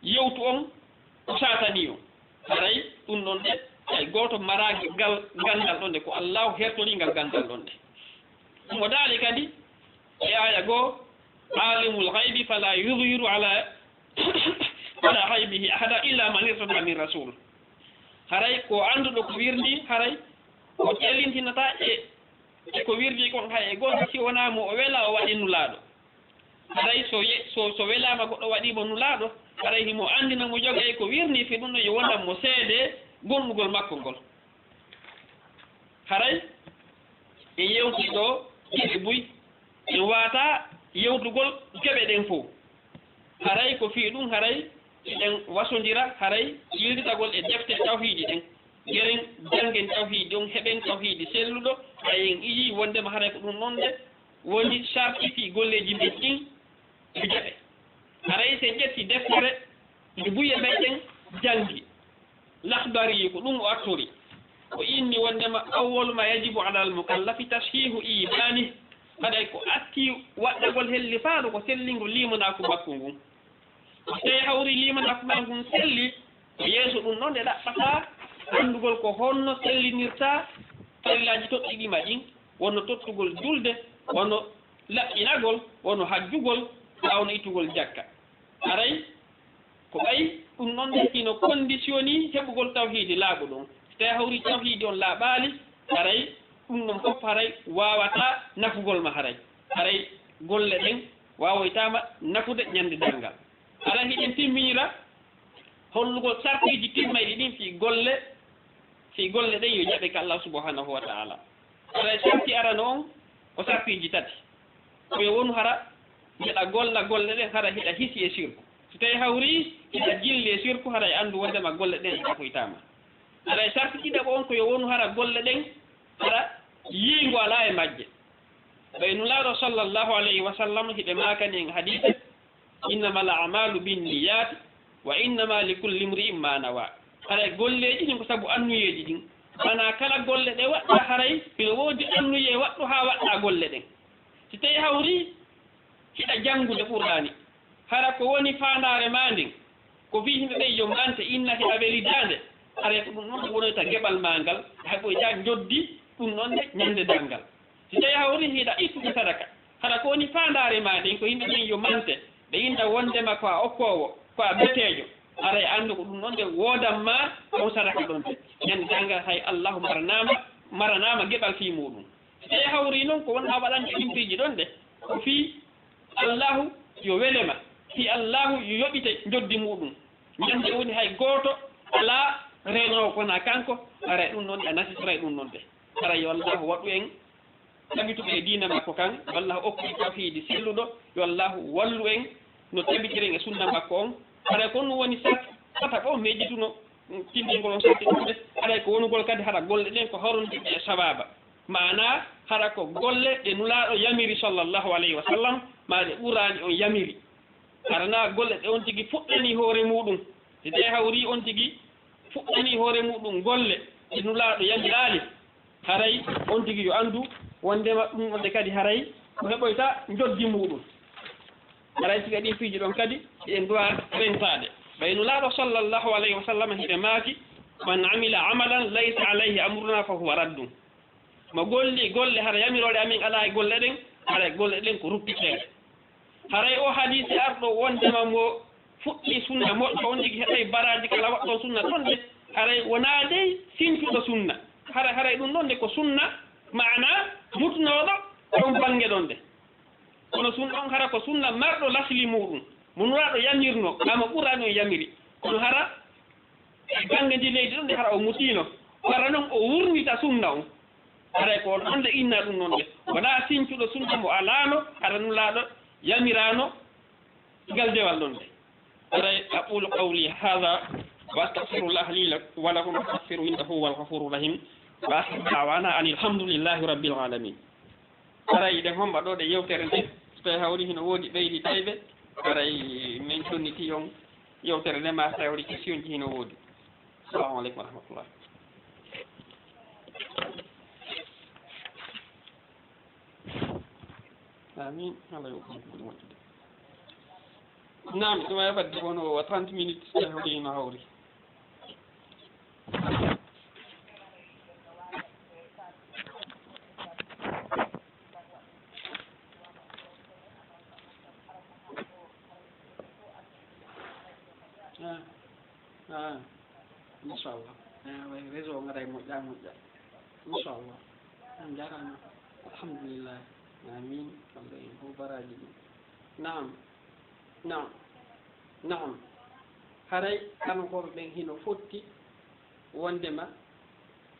yewtu on ko saatanii on. Haray ɗum ɗon de, hay gooto maraaki ngal ganndal ɗon de, ko Allahu hertorii ngal ganndal ɗon de. Mo daali kadi e aaya goo, "Alimul ghaybi fala yudhiru ala, ala ghaybihi ahada illa man irtada min rasul." Haray ko annduɗo ko wirnii, haray o ƴellintinataa e, e ko wirnii kon hay e gooto si wonaa mo o wela o waɗi nulaaɗo. Haray so ye-, so, so welaama goɗɗo waɗii mo nulaaɗo, haray himo anndina mo jogay ko wirnii fii ɗum ɗon yo wonan mo seedee gonɗugol makko ngol. Haray en yewtii ɗoo geɓe buy, en waawataa yewtugol geɓe ɗen fow. Haray ko fii ɗum, haray hiɗen wasondira, haray yiltitagol e defte tawhiidi ɗen. Geren janngen tawhiidi on, heɓen tawhiidi selluɗo, haray en iyii wondema haray ko ɗum ɗon de woni sarti fii golleeji men ɗin yo jaɓe. Haray si en ƴetti deftere nde buye meɗen janngi, Lahdari, ko ɗum o artori. O inni wondema, "Awwalu ma yajibu alal mukallafi tashihu imani." Haray ko atti waɗɗagol hellifaaɗo ko sellingo liimanaaku makko ngun. So tawii hawri liimanaaku maa ngun selli, ko yeeso ɗum ɗon nde ɗaɓɓata anndugol ko honno sellinirta farillaaji toɗɗiɗi ma ɗin, wono tottugol julde, wono laɓɓinagol, wono hajjugol, maa wono ittugol jakka. Haray ko ɓay ɗum ɗon nde hino kondisiyoni heɓugol tawhiidi laaɓuɗo on. So tawii hawri tawhiidi on laaɓaali, haray ɗum ɗon fof haray waawataa nafugol ma haray. Haray golle ɗen waawoytaama nafude ñande darngal. Haray hiɗen timminira hollugol sartiiji timmayɗi ɗin fii golle, fii golle ɗen yo jaɓe ka Allah subhanahu wa ta'ala. Haray sarti arano on ko sartiiji tati. Ko yo wonu hara hiɗa golla golle ɗen hara hiɗa hisi e sirku. So tawii hawri hiɗa jilli e sirku, haray anndu wondema golle ɗen ɗaɓɓoytaama. Haray sarti ɗiɗaɓo on ko yo wonu hara golle ɗen hara yiingo alaa e majje. Ɓay Nulaaɗo sallallahu alayhi wa sallam hiɓe maakani en hadiise, "Innamal a'malu binniyati wa innama likulli imri'in ma nawa." Haray golleeji ɗin ko sabu annuyeeji ɗin. Maanaa kala golle ɗe waɗɗaa haray hino woodi annuyee waɗɗo haa waɗɗaa golle ɗen. Si tawii hawri hiɗa janngude Qur'aani, hara ko woni faandaare maa nden, ko fii yimɓe ɓen yo mante inna hiɗa weli daande, haray ko ɗum ɗon wonoyta geɓal maa ngal, a heɓoyta njoddi ɗum ɗon nde ñande darngal. Si tawii hawri hiɗa ittude sadaka, hara ko woni faandaare maa nden ko yimɓe ɓen yo mante, ɓe inna wondema ko a okkoowo, ko a beteejo, haray anndu ko ɗum ɗon nde woodan maa on sadaka ɗon de. Ñande darngal hay Allahu maranaama, maranaama geɓal fii muuɗum. Si tawii hawri non ko wonɗaa waɗande ɗin piiji ɗon de, ko fii Allahu yo wele ma, fii Allahu yo yoɓite njoddi muuɗum. Ñande woni hay gooto alaa reenoowo ko wonaa kanko, haray ɗum ɗon de a nasitoray ɗum ɗon de. Haray yo Allahu waɗu en tabituɓe e diina makko kan, yo Allahu okku en tawhiidi selluɗo, yo Allahu wallu en no tabitiren e sunna makko on. Haray ko ɗum woni sat-, tataɓo mejjituno Tindingol on sarti ɗum de, haray ko wonugol kadi hara golle ɗen ko hawrondinɗe e sababa. Maana, hara ko golle ɗe Nulaaɗo yamiri, sallallahu alayhi wa sallam, maa ɗe Qur'aani on yamiri. Hara na golle ɗe on tigi fuɗɗanii hoore muuɗum. Si tawi hawri on tigi fuɗɗanii hoore muuɗum golle ɗe Nulaaɗo yamiraali, haray on tigi yo anndu wonndema ɗum wonde kadi haray ko heɓoyta njoddi muuɗum. Haray siga ɗin piiji ɗon kadi, hiɗen duwa rentaade. Ɓay Nulaaɗo sallallahu alayhi wa sallam hiɓe maaki, "Man amila amalan laysa alayhi amruna fa huwa raddun." Mo golli golle hara yamirooɗe amin alaa e golle ɗen, hara e golle ɗen ko ruppiteeɗe. Haray o hadiisi arɗo wondema mo fuɗɗi sunna moƴƴo on tigi heɓay baraaji kala waɗɗo sunna ɗon de, haray wonaa dey sincuɗo sunna. Hara, haray ɗum ɗon de ko sunna, maana mutunooɗo ɗon bannge ɗon de. Kono sun ɗon hara ko sunna marɗo lasli muuɗum, mo Nulaaɗo yamirno, maa mo Qur'aani on yamiri. Kono hara e bannge ndi leydi ɗon de hara o mutiino. Hara non o wurnita sunna on. Haray ko on ɗon de inna ɗum non de. Wonaa sincuɗo sunna mo alaano, hara Nulaaɗo yamiraano ngal dewal ɗon de. Haray أقول قولي هذا وأستغفر الله لي ولكم فاستغفروه إنه هو الغفور الرحيم. وآخر دعوانا أن الحمد لله رب العالمين. Haray eɗen homba ɗo de yewtere nde, so tawi hawri hino woodi ɓeydi tayɓe, haray min jonniti on yewtere nde, ma so tawi hawri question ji hino woodi. Assalamu aleykum wa rahmatullah. Amin. Allah yo ɗum ko moƴƴude. Naam, ɗum ay fadde kono trente minutes, so tawi hawri hino hawri. Ah, ah, inchallah. Ah, way réseau o ngaray moƴƴa, moƴƴa. Inchallah. On jarama. Alhamdulillah. Amin. Kamɓe en fof baraji ɗum. Naam. Naam. Naam. Haray kanukooɓe ɓen hino fotti wondema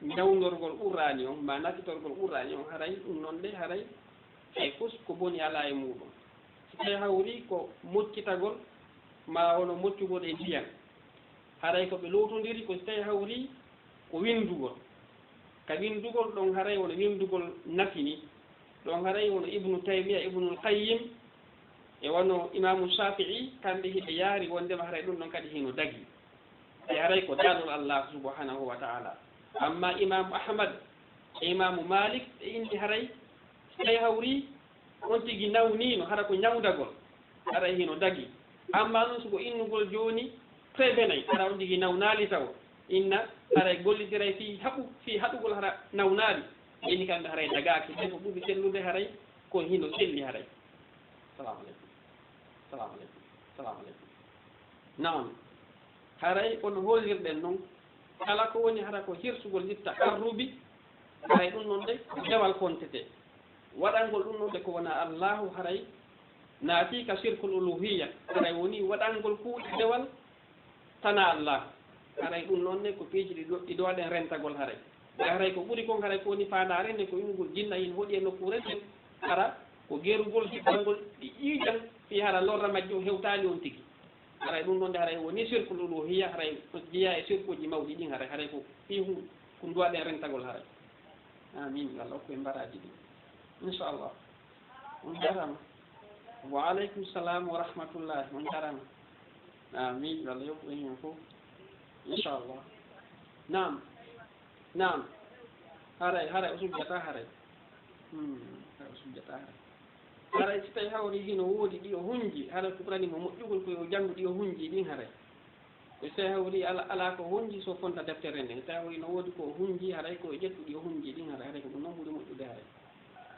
nawnorgol Qur'aani on, ma nakitorgol Qur'aani on, haray ɗum non de, haray hay fus ko boni alaa e muuɗum. Si tawi hawri ko moccitagol, ma wono moccugol e ndiyan, haray ko ɓe lowtondiri ko si tawi hawri ko winndugol. Ka winndugol ɗon haray wono winndugol nafi ni. Ɗon haray wono Ibnu Taymiya, Ibnul Qayyim, e wano Imaamu Shafi'i, kamɓe hiɓe yaari wondema haray ɗum ɗon kadi hino dagi. E haray ko daalol Allah subhanahu wa ta'ala. Amma Imaamu Ahmad e Imaamu Malik, ɓe inni haray, si tawi hawri on tigi nawniino, hara ko ñawndagol, haray hino dagi. Amma non, so ko innugol jooni, prévenay, hara on tigi nawnaali taw, inna haray gollitiray fii haɓu-, fii haɗugol hara nawnaali, ɓe inni kamɓe haray dagaaki. Ɓen ko ɓuri sellude haray ko hino selli haray. Salamu aleykum. Salamu aleykum. Salamu aleykum. Naam. Haray kono hollirɗen non, kala ko woni hara ko hirsugol litta arrubi, haray ɗum non de, ko dewal kontete. Waɗangol ɗum non de ko wona Allahu haray naati ka sirkul uluhiyya, haray woni waɗangol kuuɗe dewal tana Allah. Haray ɗum non ne ko piiji ɗi do-, ɗi dowaɗen rentagol haray. Haray ko ɓuri kon haray ko woni faandaare nde ko innugol jinna hin hoɗi e nokkuure nden, hara ko gerugol hiɓɓangol ɗi ƴiiƴan fii hara lorra majji on hewtaali on tigi. Haray ɗum ɗon de haray woni sirkul uluhiyya, haray ko jeyaa e sirkuuji mawɗi ɗin haray, haray ko fii hu-, ko duwaɗen rentagol haray. Amin. Yo Allah okku en mbaraaji ɗin. Inchallah. On jarama. Wa aleykum salam wa rahmatullah. On jarama. Amin. Yo Allah yoɓu en hen fof. Inchallah. Naam. Naam. Haray, haray o sujjata haray. Hmm, haray o sujjata haray. Haray si tawi hawri hino woodi ɗi o hunji, haray ko ɓurani mo moƴƴugol ko yo janngu ɗi o hunji ɗin haray. Ko si tawi hawri ala, ala ko hunji so fonta deftere nden. Si tawi hawri no woodi ko o hunji, haray ko o ƴettu ɗi o hunji ɗin haray, haray ko ɗum non ɓuri moƴƴude haray.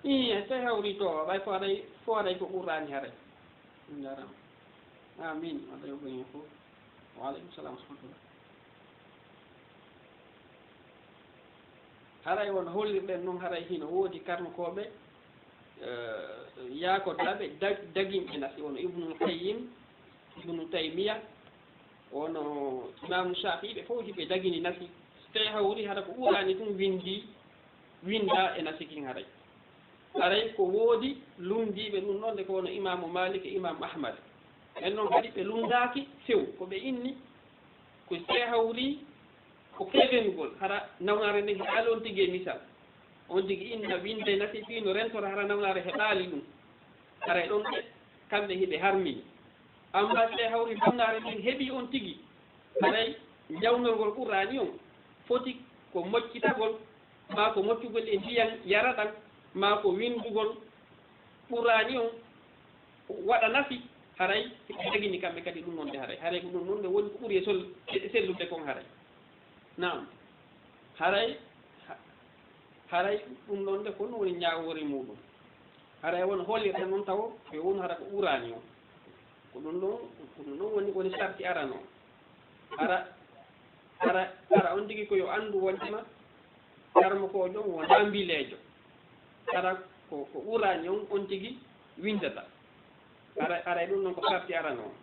Ii, si tawi hawri to, ɓay ko haray, ko haray ko Qur'aani haray. On jarama. Amin. Allah yoɓu en fof. Wa aleykum salam wa rahmatullah. Haray won hollirɗen non, haray hino woodi karnukooɓe, eh, yaakodaaɓe dag-, daginɓe nasi, wono Ibnul Qayyim, Ibnu Taymiya, wono Imaamu Shafi'i, ɓe fof hiɓe dagini nasi. So tawi hawri hara ko Qur'aani tun windi, winda e nasi kin haray. Haray ko woodi lunndiiɓe ɗum ɗon de ko wono Imaamu Malik e Imaamu Ahmad. Ɓen non kadi ɓe lunndaaki few, ko ɓe inni ko si tawi hawri ko feewenugol, hara nawnaare nden heɓaali on tigi e misal. On tigi inna winnde nati fii no rentora hara nawnaare heɓaali ɗum. Haray ɗon ɓe, kamɓe hiɓe harmini. Amma si tawi hawri nawnaare nden heɓii on tigi, haray jawnorgol Qur'aani on foti ko moccitagol, maa ko moccugol e ndiyan yaraɗan, maa ko winndugol Qur'aani on waɗa nafi, haray ɓe dagini kamɓe kadi ɗum non de haray. Haray ko ɗum non de woni ko ɓuri e sol-, e sellude kon haray. Naam. Haray, ha-, haray ɗum non de ko ɗum woni ñaawoore muuɗum. Haray won hollirta non tawo, ɓe won hara ko Qur'aani on. Ko ɗum ɗon, ko ɗum ɗon woni, woni sarti arano. Hara, hara, hara on tigi ko yo anndu wondema karmokoojo on wonaa mbileejo. Hara ko, ko Qur'aani on, on tigi winndata. Hara, haray ɗum ɗon ko sarti arano on.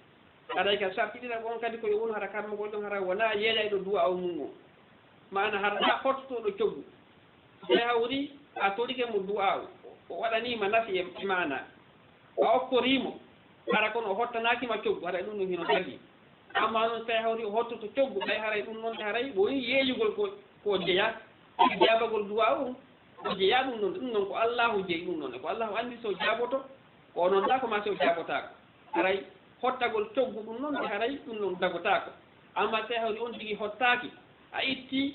Haray ka sarti ɗiɗaɓo on kadi ko yo wonu hara karmokoojo on hara wonaa yeeyayɗo duwaawu mum on. Maana hara naa hottotooɗo coggu. Si hawri a torike mo du'aawu, o waɗanii ma nafi e, e maana. A okkorii mo, hara kono o hottanaaki ma coggu, haray ɗum ɗum hino tagi. Amma noon, si tawi hawri o hottoto coggu, ɓay haray ɗum noon, haray woni yeeyugol ko, ko jeyaa, jaabagol du'aawu, ko jeyaa ɗum noon, ɗum noon ko Allaahu jeyi ɗum noon, ko Allaahu anndi si o jaaboto, ko o noddaa ko maa si o jaabotaako. Haray hottagol coggu ɗum noon, haray ɗum noon dagotaako. Amma si tawi hawri on tigi hottaaki, a ittii,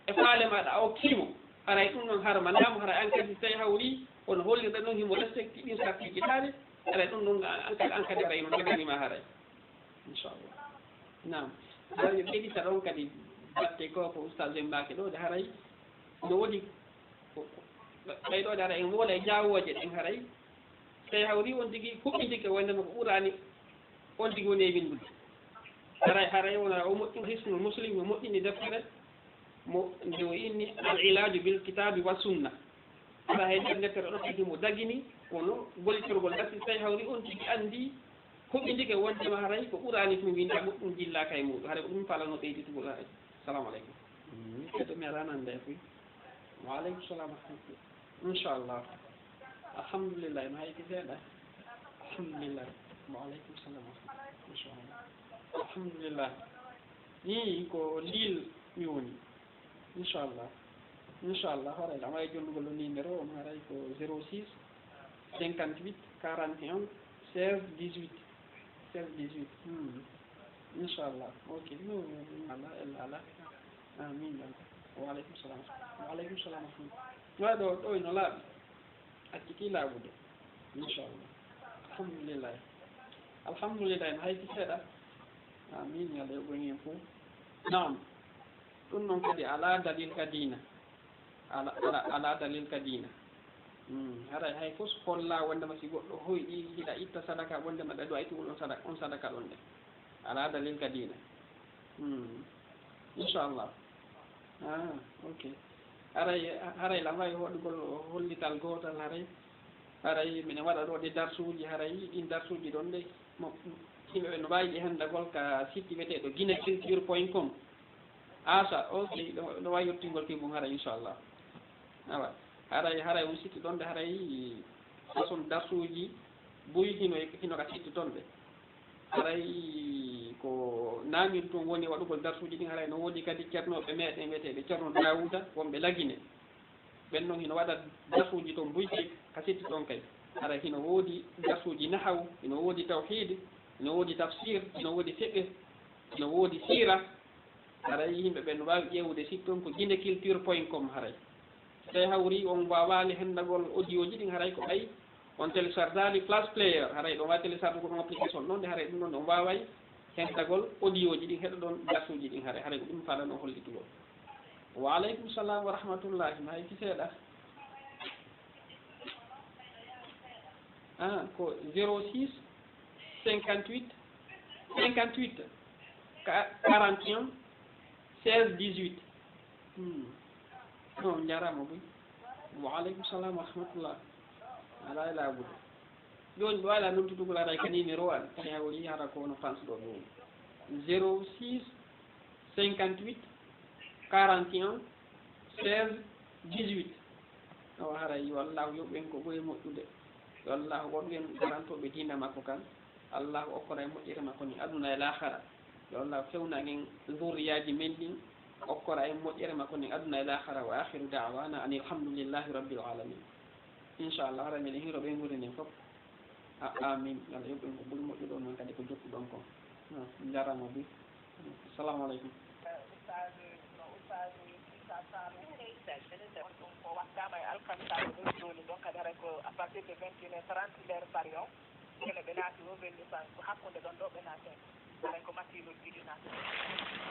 e faale maaɗa a okkii mo, haray ɗum ɗon harmanaama, haray an kadi si tawi hawri kono hollirɗa ɗum himo respecti ɗin sartiiji taade, haray ɗum ɗon an kadi, an kadi haray no daganima haray. Inchallah. Naam. Haray ɓeydita ɗon kadi batte ko, ko Oustaz en mbaake ɗo de haray no woodi ko, ko, ɓay ɗo de haray en woola e ñaawooje ɗen haray. Tawi hawri on tigi huɓɓindike wondema ko Qur'aani on tigi woni e winndude. Haray, haray wona o moƴƴin Hisnul Muslim, o moƴƴini deftere mo nde o inni Al Ilaaju bil Kitaabi wa Sunna. Hara hay nder deftere ɗo kadi mo dagini, kono gollitorgol dasi tawi hawri on tigi anndi huɓɓindike wondema haray ko Qur'aani tun winnda, goɗɗum jillaaka e muuɗum. Haray ko ɗum falano ɓeyditugol haray. Salamu aleykum. Mm, kadi mi alaa nande e fuy. Wa aleykum salam wa rahmatullah. Inchallah. Alhamdulillah, no hayti seeɗa. Alhamdulillah. Wa aleykum salam wa rahmatullah. Inchallah. Alhamdulillah. Ni ko Lille mi woni. Inchallah. Inchallah, haray ɗam ay jonnugol numéro on, haray ko zéro six, cinquante-huit, quarante et un, seize, dix-huit. Seize, dix-huit. Hmm. Inchallah. Ok. No, no, ala, ala, ala. Amin. Wa aleykum salam. Wa aleykum salam. Wa ɗo, ɗo ino laaɓi. Acciti laaɓude. Inchallah. Alhamdulillah. Alhamdulillah, no hayti seeɗa. Amin. Yo Allah yoɓoy en fof. Naam. Ɗum noon kadi alaa dalil ka diina. Ala, ala, alaa dalil ka diina. Hmm, haray hay fof holla wondema si goɗɗo hoyɗi, hiɗa itta sadaka, wondema ɗa ɗo a itti on sadaka, on sadaka ɗon de. Alaa dalil ka diina. Hmm. Inchallah. Ah, ok. Haray, haray la may hoɗugol hollital gootal haray. Haray minen waɗa ɗo ɗi darsuuji, haray ɗin darsuuji ɗon de. Mo, yimɓe ɓe no mbaawi ɗi hendagol ka sitti wiyeteeɗo guineculture point com. Asa, ok, ɗo, ɗo waawi yottingol fii mum haray, inchallah. Awa, haray, haray on sitti ɗon de, haray façon darsuuji buy hino, hino ka sitti ton de. Haray ko naamin tun woni waɗugol darsuuji ɗin, haray no woodi kadi cernooɓe meɗen wiyeteeɓe Ceerno Daawuda, wonɓe Lagine. Ɓen non hino waɗa darsuuji ton buy kay, ka sitti ton kay. Haray hino woodi darsuuji nahawu, hino woodi tawhiid, hino woodi tafsir, hino woodi fiqh, hino woodi siira. Haray yimɓe ɓen no waawi ƴeewude site ton ko guineculture point com haray. So tawi hawri on waawaali hendagol audio ji ɗin, haray ko ɓay on téléchargeaali Flash Player, haray ɗon waawi téléchargugol on application ɗon de, haray ɗum ɗon on waaway hendagol audio ji ɗin, heɗoɗon darsuuji ɗin haray, haray ko ɗum faalano hollitugol. Wa aleykum salam wa rahmatullahi, no hayti seeɗa. Ah, ko zéro six, cinquante-huit, cinquante-huit, quarante et un, seize, dix-huit. Hmm. No, on njaaraama buy. Wa aleykum salam wa rahmatullah. Alaa e laaɓude. Jooni ɗo alaa noddutugol, aray ka numéro an. Tawi hawri hara ko wona France ɗo ɗum. Zéro six, cinquante-huit, quarante et un, seize, dix-huit. Awa haray yo Allaahu yoɓ en ko ɓuri moƴƴude. Yo Allaahu waɗu en garantooɓe diina makko kan. Allaahu okkora en moƴƴere makko ni aduna e laakhara. Yo Allaahu fewnan en zurriyaaji men ɗin. okkora en moƴƴere makko nden aduna e laakhara. Wa akhiru da'wana anil hamdulillahi rabbil alamin. Inchallah, hara miɗen hiro ɓe nguuri nden fof. A- amin. Allah yoɓ en ko ɓuri moƴƴuɗo noon kadi ko jokkuɗon kon. Jarama bi. Assalamu aleykum. Ustaz, no Ustaz Isa Sall on ɗum ko wattama e alkamisa ɗo jooni ɗon kadi haray ko à partir de vingt et une heures trente nder Paris on. Kene ɓe naati o welli fa ko hakkunde ɗon ɗo ɓe naati. Haray ko matti lojjidi naati.